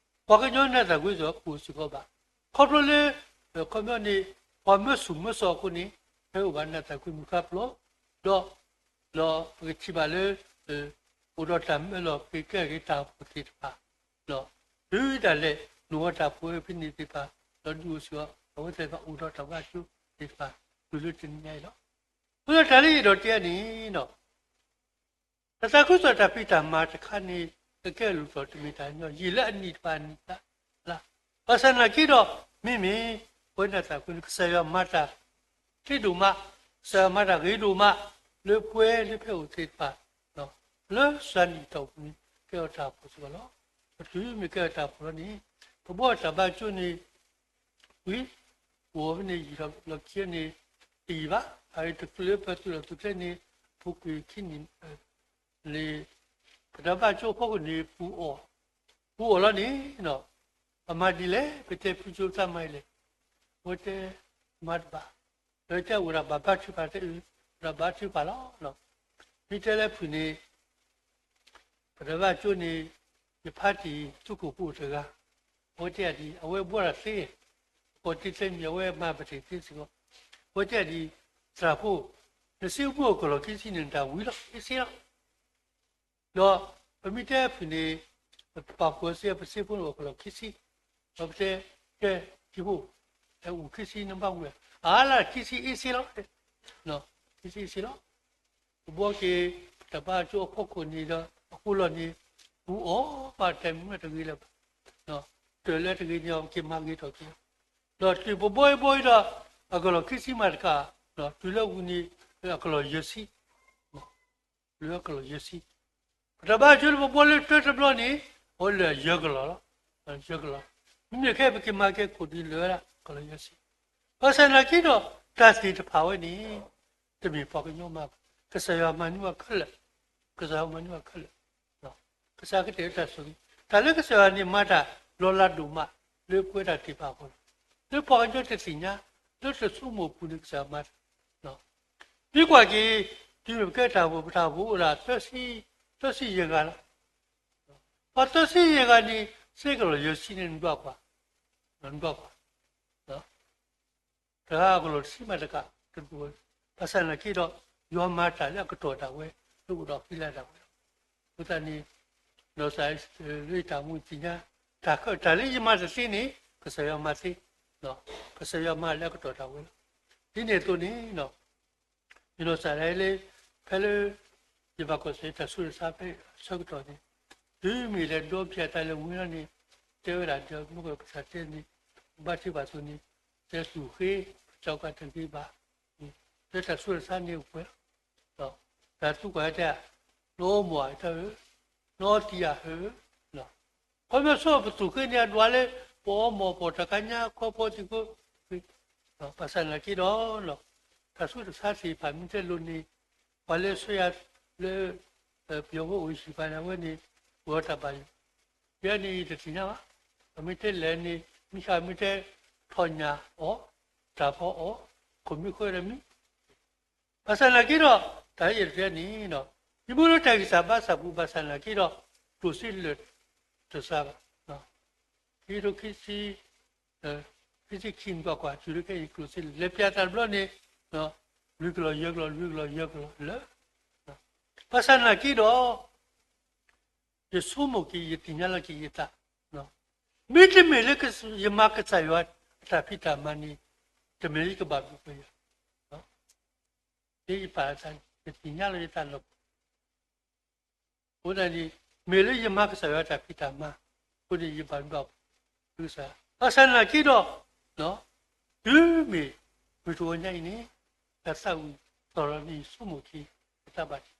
ပှၤကညီနၢ်သၣ်ကွ့စ့ၢ်ကီးကအိၣ်စ့ၢ်ကီးဘၣ်. ခီဖျိလၢ ခီပညီန့ၣ် ပှၤမၢဆူၣ်မၢစိးအဃိန့ၣ် ဖဲအိၣ်ဘၣ်နၢ်သၣ်ကွ့မုၢ်ဃါပျီ ဒီး ဒီးပကထံၣ်ဘၣ်လၢ အိၣ်ဒီးတၢ်မၢလီၤက့ၤကဲက့ၤတၢ်အိၣ်ဖှိၣ်သ့ၣ်တဖၣ် တုၤဒၣ်လဲာ် နအိၣ်တၢ်အိၣ်ဖှိၣ်ဖဲန့ၣ်သ့ၣ်တဖၣ် ဒီးဒုးအိၣ်စ့ၢ်ကီး အဝဲသ့ၣ်တဖၣ်အိၣ်ဒီးတၢ်ဘါကၠိသ့ၣ်တဖၣ် တုၤလၢတနံၤညါအံၤလီၤ. အဃိဒီးတၢ်လၢယအဲၣ်ဒိးတဲန့ၣ် တၢ်သးခုကစီၣ်တၢ်ဖံးတၢ်မၤတခါန့ၣ် ကကဲအလိၤသိးတမ့ၢ်တၢ်ညီ ယံာ်လၢအနံၣ်တဖၣ်အနံၣ်လၢ်လၢ်, ဘၣ်ဆၣ်နာ်က့ဒီး မ့မ့ၢ် ပဝဲနၢ်သၣ်ကွ့န့ၣ် ကစၢ်ယွၤမၤတၢ် ချ့ဒိၣ်မး, ကစၢ်ယွၤမၤတၢ်ဂ့ၤဒိၣ်မး လၢပဝဲလၢဖဲအိၣ်သ့ၣ်တဖၣ် လၢစှၤနံၣ်တီၢ်ပူၤန့ၣ် ကဲထီၣ်တၢ်အိၣ်ဖှိၣ်စ့ၢ်ကီးလီၤ. ပတုၤမ့ၢ်ကဲထီၣ်တၢ်အိၣ်ဖှိၣ်လီၤန့ၣ် ပဘီတၢ်ဘါကၠိန့ၣ် ဝံၤ အိၣ်ဖဲန့ၣ်ယံာ်လီၤခံန့ၣ် တယံာ်ဘၣ်, အအံၤတချုးလၢပသုးလီၢ်သုးကျဲန့ၣ် အပူၤကွံာ်ခံနံၣ်န့ၣ် ပတၢ်ဘါကၠိအဖီခိၣ်န့ၣ် ပူၤအီၣ်, ပူၤအီၣ်လီၤန့ၣ် အမၤဒ်လဲၣ်, ပတဲဖုကၠိသးမၤဒ်လဲၣ်, အဝဲတဲ မၤတဘၣ်, ဒီးတဲအိၣ်ဒၣ်ဘၣ်ဘါထုကဖၣ်, တဲအိၣ်ဒၣ်ဘါထုကဖၣ်လီၤ. မ့ၢ်တဲလၢဖုၣ်န့ၣ် ပတၢ်ဘါကၠိန့ၣ် ယဖါတံၢ်သုးခိၣ်ဖိတဂၤ, အဝဲတဲဒ်အံၤ အဝဲဘှီတၢ်သ့, အကိးတ့ၢ်သ့မံၤ အဝဲမၤပတ့ၢ်သ့စ့ၢ်ကီး, အဝဲတဲဒ်အံၤ သရၣ်ဖိ, နစ့အိၣ်မူအကလီၢ်ခံဆံန့ၣ် နတၢ်ဝံၤလီၤ အ့စ့လီၤ. ဒီးပမ့ၢ်တဲဖုၣ်န့ၣ် ပပာ်ဖှိၣ်စ့ ပစ့ဖိန့ၣ်အိၣ်ကလီၢ်ခံဆံ, ဒီးပတဲ ကဲ ထံဖိ, အိၣ်ခံဆံနဘၣ်ဝံၤ, အါလၢခံဆံအ့စ့လီၤ, ခံဆံအ့စ့လီၤ. ပဘှီက့ၤ ပတၢ်ဘါကၠိအဖီခိၣ်န့ၣ်ဒီး အဃိလီၤန့ၣ် ပူၤအီၣ်ဘၣ်တၢ်မ့ၢ်တဂ့ၤလၢၤဘၣ်, တၢ်လၢတဂ့ၤန့ၣ် ပက့ၤမၤဂ့ၤထီၣ်က့ၤ, ဒီးတုၤပဘှီအံၤဘှီအံၤဒီး အကလီၢ်ခံဆံမးတကး, တုၤလၢဝံၤန့ၣ် အကလီၢ်ယဲၢ်ဆံ လၢအကလီၢ်ယဲၢ်ဆံ, ပတၢ်ဘါကၠိလၢပဘှီလၢတၢတဘျီန့ၣ် အဝဲလၢယဲၢ်ကလီၢ်လီၤ, ယဲၢ်ကလီၢ်, မ့မ့ၢ်ခဲအံၤပက့ၤမၤကဲခိၣ်ဒ်လဲၣ်ဝဲဒၣ် ကလီၢ်ယဲၢ်ဆံ, ဘၣ်ဆၣ်နာ်က့ဒီး တၢ်သ့ၣ်တဖၣ်ဝဲန့ၣ် တမ့ၢ်ပှၤကညီမၤဘၣ်, ကစၢ်ယွၤမၤန့ၢ်ဘၣ်ခဲလၢာ်, ကစၢ်ယွၤမၤန့ၢ်ဘၣ်ခဲလၢာ် ကစၢ်ကတဲာ်တၢ်ဆိၣ်ဂ့ၤ, တၢ်လၢကစၢ်ယွၤန့ၣ်မၤတၢ်လီၤလးဒိၣ်မး လၢပဝဲဒၣ်သ့ၣ်တဖၣ်အဂီၢ်လီၤ, လၢပှၤကညီတသ့ၣ်ညါ, လၢတဆိကမိၣ်အပူၤန့ၣ်ကစၢ်ယွၤမၤတၢ်, မ့ၢ်ကွၢ်က့ၤ တုၤမ့ၢ်ပကဲတၢ်အိၣ်ဖှိၣ် ပတၢ်အိၣ်ဖှိၣ်အိၣ်ဒၣ် သၢဆံယဲၢ်ဂၤလီၤ, ပှၤသၢဆံယဲၢ်ဂၤန့ၣ် စ့ကလီၢ်ယဲၢ်ဆံန့ၣ် နဒွးကွၢ်, နဒွးကွၢ် တဂၤအကလီၢ်တဆံမးတကး, ဘၣ်ဆၣ်နာ်က့ဒီး ယွၤမၤတၢ်လၢအကတီၢ်ဒၣ်ဝဲ, လၢအိၣ်ဒီးဃံလၤဒၣ်ဝဲလီၤ. အဃိသတးန့ၣ် ဒီးစးလၢယတၢ်မူတသ့ၣ်ညါ, တၢ်လၢယမၤတသ့န့ၣ် ကစၢ်ယွၤမၤသ့, ကစၢ်ယွၤမၤလၢအကတီၢ်ဒၣ်ဝဲလီၤ. ဒ်န့ၣ်အသိးန့ၣ် ယနီၢ်ကစၢ်ဒၣ်လၢ ဖဲလၢ ယဘၣ်ကွၢ်ဆၢတၢ်ဆူတၢ်ဆါဖဲအဆၢကတီၢ်န့ၣ်, တုၤမ့ၢ်လဲၤဒီဖျၢၣ်အသးလၢဝံၤလီၤန့ၣ်, တဲဝဲဒၣ်ဒီးမ့ၢ်ကစၢ်တဲန့ၣ်, ဘါထုကဖၣ်အသိးန့ၣ်, တဲသူၣ်ဃ့, ကၠီကတဂ့ၤဘၣ်, လၢတၢ်ဆူတၢ်ဆါန့ၣ်အိၣ်ပှဲၤလီၤ. တၢ်သူကွၢ်တဲ, နအီမိၢ်ဧါတၢ်ဧၢ, နအီတံၤဧါဧၢ, ခီဖျိဆိပသူၣ်ဃ့န့ၣ် အဒွးလၢ ပအီမိၢ် ပအီတၢ်ကညါ ခီဖျိသံၣ်ဖိ, ဘၣ်ဆၣ်နာ်က့ဒီး တၢ်ဆူးတၢ်ဆါသ့ၣ်တဖၣ်မ့ၢ်တဲလိၤန့ၣ် ပှၤလၢဆှၢယၤလၢ ပယီၤဖိအိၣ်ဟံၣ်ပၤန့ၣ် အဝဲန့ၣ် အိၣ်ဒီးတၢ်ဘၣ်ယိၣ်, ယဲန့ၣ်ယတသ့ၣ်ညါဘၣ်, ပမ့ၢ်တဲလဲၣ်န့ၣ် မံခါမ့ၢ်တဲ ထီၣ်ညၣ်အီၣ်, တၢ်ဖီအီၣ်, ခိၣ်မံဃၢဒီးမံ ဘၣ်ဆၣ်နာ်က့ဒီး တၢ်လၢယတဲန့ၣ်ဒီး ယမ့ၢ်လၢတၢ်ဂံၢ်စၢ်ဘါစၢ်ပူၤ ဘၣ်ဆၣ်နာ်က့ဒီး တိၢ်စ့လၢာ်တစှၤဘၣ်. ခံကထိခံဆံ ဖဲဆံခံနံၣ်ပှၤကွၢ်တုၤလၢခဲအံၤကျိၣ်စ့န့ၣ် လဲၤပၠးတၢ်တဘျီန့ၣ် လွံၢ်ကလီၢ်ယဲၢ်ကလီၢ် လွံၢ်ကလီၢ်ယဲၢ်ကလီၢ်လၢ ဘၣ်ဆၣ်နာ်က့ဒီး ယဆိကမိၣ်က့ၤ ယသ့ၣ်ညါလီၤက့ၤယသး, မ့တမ့ၢ်လၢယမၤကစၢ်ယွၤအတၢ်ဖံးတၢ်မၤန့ၣ် တမ့ၢ်လၢယကဘၣ်ဘျုးပှဲၤယၤ, ယပာ်လီၤသးန့ၣ် ယသ့ၣ်ညါလီၤယသးလီၤ. အဃိသတးန့ၣ် မ့ၢ်လၢယမၤကစၢ်ယွၤအတၢ်ဖံးတၢ်မၤအဃိန့ၣ် ယဘၣ်ဘျုးဘၣ်ဖှိၣ်ကစၢ်ယွၤ. ဘၣ်ဆၣ်နာ်က့ဒီး တုၤမ့ၢ်မုၢ်တဂီၤညါအံၤန့ၣ် တၢ်သးဝံၣ်သီၣ်လီၤန့ၣ် ယဆိကမိၣ်က့ၤ ယသးဘၣ်တ့ၢ်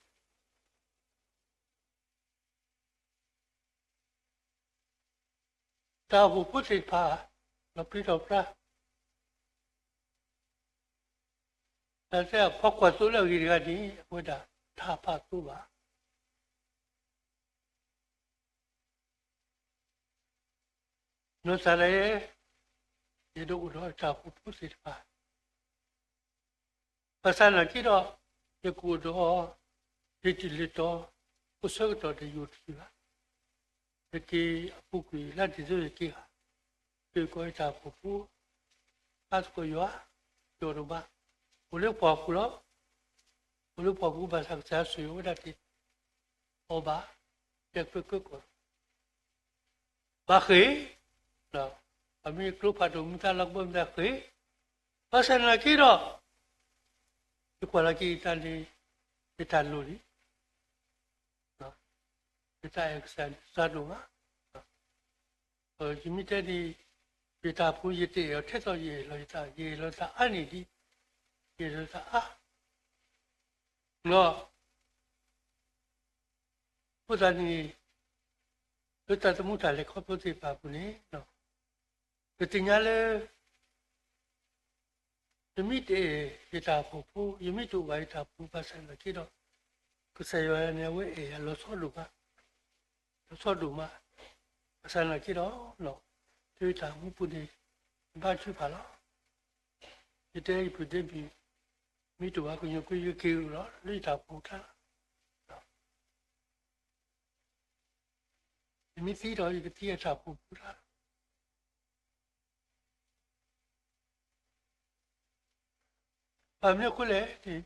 တၢ်အိၣ်ဖှိၣ်ဖိသ့ၣ်တဖၣ် လီၤပြံလီၤပြါ, တၢ်တဲအဖီကွၢ်သိလၢအဂ့ၤတဂၤန့ၣ် အဝဲဒၣ်တၢ်ပာ်သိဘၣ်. နီၢ်သးလဲၣ်, ယဒိးအိၣ်ဒီးတၢ်အိၣ်ဖှိၣ်ဖိသ့ၣ်တဖၣ် ဘၣ်ဆၣ်နာ်က့ဒီး ယကအိၣ်ဒီး လံာ်တံၢ်လံာ်တီၤ အိၣ်ဆၢကတီၢ်ဒီးယအိၣ်တသ့ဘၣ်. ယက့ၤအပူၤကွံာ်လါဒံၣ်စ့ဘၢၣ်ယက့ၤဧါ, ယကီးယတၢ်အိၣ်ဖှိၣ်ဖိ အါသကိးယွၤ ယအိၣ်တဘၣ်, အိၣ်လၢပှၢ်ပူၤလီၤ. အိၣ်လၢပှၢ်ပူၤဘၣ်ဆၣ်ကစၢ်ယွၤဆိၣ်ဂ့ၤဝဲဒၣ်တ့ၢ်အီၤဘၣ်, ယကွဲးကၢကီၢ် ဘၣ်ဃ့ၢ်, ပမ့ၢ်ကျိဖးဒိၣ်မ့ၢ်သးလီၤကဘီမ့ၢ်သးဃ့ၢ်, ဘၣ်ဆၣ်နာ်က့ဒီး ယကွၢ်လီၤက့ၤယတၢ်န့ၣ် ယတၢ်လိၣ်လံ, ယတၢ်အဲၣ်ကစၢ်န့ၣ်စှၤဒိၣ်မး, ယမ့ၢ်တဲန့ၣ် ယတၢ်အိၣ်ဖှိၣ်ယတအဲၣ်အီၤထဲသိးယအဲၣ်လီၤယသး, ယအဲၣ်လီၤသးအါန့ၢ်ဒံး, ယအဲၣ်လီၤသးအါ လီၤ. အဃိသတးန့ၣ် လၢတၢ်သမူတၢ်လဲၤခီဖျိသ့ၣ်တဖၣ်အပူၤန့ၣ် ပသ့ၣ်ညါလၢ ယမ့ၢ်တအဲၣ်ယတၢ်အိၣ်ဖှိၣ်ဖိ, ယမ့ၢ်တအိၣ်ဘၣ်ယတၢ်အိၣ်ဖှိၣ်ဖိဘၣ်ဆၣ်နာ်က့ဒီး ကစၢ်ယွၤန့ၣ် အဝဲအဲၣ်ယၤလီၤဆီဒိၣ်မး, လီၤဆီဒိၣ်မး, ဘၣ်ဆၣ်နာ်က့ဒီး လၢယတၢ်အိၣ်မူပူၤန့ၣ် ယဘါထုကဖၣ်လီၤ. ယတဲယပုၢ်ဒ့မုၣ် မ့ၢ်တအိၣ်ဘၣ်ကညီကွံာ် ယက့ၤအိၣ်လီၤ လၢယတၢ်အိၣ်ဖှိၣ်တၢ်လီၤ. ယမ့ၢ်သံဒီး ယကသံအတၢ်အိၣ်ဖှိၣ်ဖိတၢ်လီၤ. ဘၣ်မနုၤအဃိလဲၣ်န့ၣ်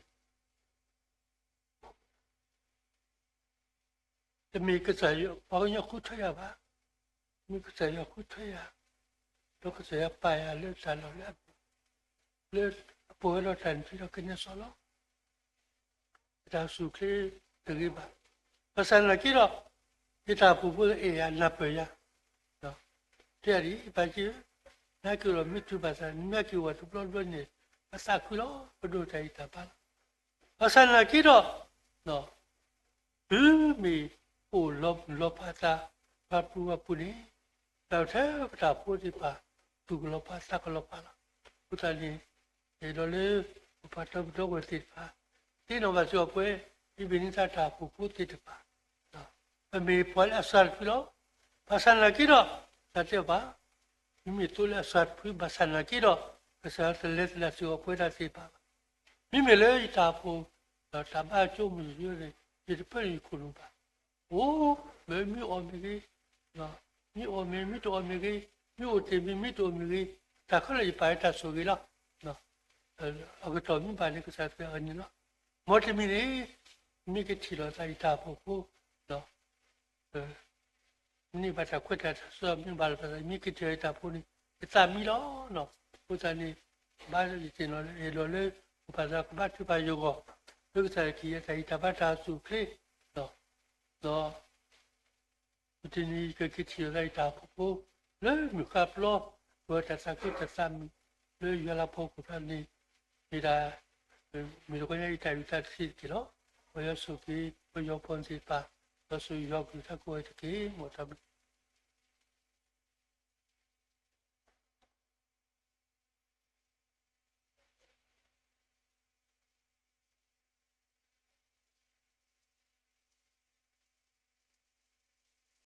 တမ့ၢ်ကစၢ်ယွၤ ပှၤကညီဃုထၢယၤဘၣ်, မ့ၢ်ကစၢ်ယွၤဃုထၢယၤ, ဒီးကစၢ်ယွၤပာ်ယၤလၢတၢ်လီၢ်လၢအပူၤ, လၢအပူၤဝဲဒီးတၢ်နုၢ်ထံဒီးကနဲစီလီၤ. ယတၢ်အိၣ်ဆူၣ်အိၣ်ချ့တဂ့ၤဘၣ်. ဘၣ်ဆၣ်နာ်က့ဒီး ယတၢ်အိၣ်ဖှိၣ်ဖိအဲၣ်ယၤနၢ်ပၢၢ်ယၤ, တဲဒ်အံၤ ပၢ်က့ဧၢ, နက့ၤလီၤမ့ၢ်တုၤဘၣ်ဆၣ် နမ့ၢ်က့ၤဝဲတဘျီဘျီန့ၣ် ပသးခုလီၤ ပဒိးတၢ်အံၤတၢ်ဘါလီၤ. ဘၣ်ဆၣ်နာ်က့ဒီး တုၤမ့ၢ်အိၣ်လီၤမုၢ်လီၤဖးသး ပှၤပူၤပှၤပူၤန့ၣ် တၢ်အိၣ်ထဲပတၢ်အိၣ်ဖှိၣ်သ့ၣ်တဖၣ် သူၣ်ကလီၤဖးသးကလီၤဖးလီၤ. အဃိသတးန့ၣ် အဲၣ်ဒိးလၢ ပပှၤတီပတီကွဲၤသ့ၣ်တဖၣ် သ့ၣ်နီၣ်ဘၣ်စ့ၢ်ကီးပဝဲ အံၤဘ့ၣ်န့ၣ်တၢ်တၢ်အိၣ်ဖှိၣ်ဖိသ့ၣ်တဖၣ် ပမ့ၢ်ပှၤလၢအစှၤတဖုလီၤ. ဘၣ်ဆၣ်နာ်က့ဒီး တၢ်တဲဘၣ် မ့မ့ၢ်သိလၢအစှၤတဖု ဘၣ်ဆၣ်နာ်က့ဒီး ကစၢ်ယွၤတလဲၤသဒၣ်စ့ၢ်ကီးပဝဲဒၣ်သ့ၣ်တဖၣ်ဘၣ်. မ့မ့ၢ်လၢယတၢ်အိၣ်ဖှိၣ် ဒီးတၢ်ဘါကၠိမုၢ်ယိၤန့ၣ် ယတပၢနုာ်ယခိၣ်နူာ်ဘၣ်. အိၣ် မ့ၢ်မ့ၢ်အီၣ်မ့ၢ်ဂ့ၤ, မ့ၢ်အီၣ်မ့ၢ် မ့ၢ်တအီၣ်မ့ၢ်ဂ့ၤ, မ့ၢ်အိၣ်တ့ၢ်မ့ၢ် မ့ၢ်တအိၣ်မ့ၢ်ဂ့ၤ, တၢ်ခဲလၢာ်ယပာ်လၢတၢ်ဆိၣ်ဂ့ၤလီၤ. အကတီၢ်မ့ၢ်ဘၣ်န့ၣ် ကစၢ်ယွၤအန့ၣ်လီၤ. မ်တမံၤန့ၣ် မ့ၢ်ကထံၣ်လိာ်သးယတၢ်အိၣ်ဖှိၣ်ဖိ န့ၢ်ဘၣ်တၢ်ခွဲးတၢ်ယာ် မ့ၢ်ဘၣ်လီၤသး မ့ၢ်ကထံၣ်လိာ်ယတၢ်အိၣ်ဖှိၣ်န့ၣ် ယသးမံလီၤ. အဃိသတးန့ၣ် ဘါယသ့ၣ်နီၣ်လၢ အဲၣ်ဒိးလၢ ပပၢ်သးကဘါထုကဖၣ်ယဂီၢ် လၢကစၢ်ယွၤကဟ့ၣ်ယၤတၢ်ဂံၢ်တၢ်ဘါတၢ်အိၣ်ဆူၣ်အိၣ်ချ့ ဒီး မုၢ်တနံၤယကက့ၤထံၣ်လိာ်သးယတၢ်အိၣ်ဖှိၣ်ဖိ လၢမုၢ်ဃါပျီ ပဝဲတၢ်သးခုတၢ်သးမုာ် လၢယွၤလၤကပီၤပူၤန့ၣ် မ့ၢ်ဒၣ် မ့ၢ်တခီညါယတၢ်အုၣ်သးတဆံးတက့ၢ်လီၤ. ပယီၤဆိၣ်ဂ့ၤ ပယီၤဖိသ့ၣ်တဖၣ် ယွၤဆိၣ်ဂ့ၤယွၤကလုၢ်ကထါကိးဂၤတက့ၢ်. မ်တၢ်ဘျုး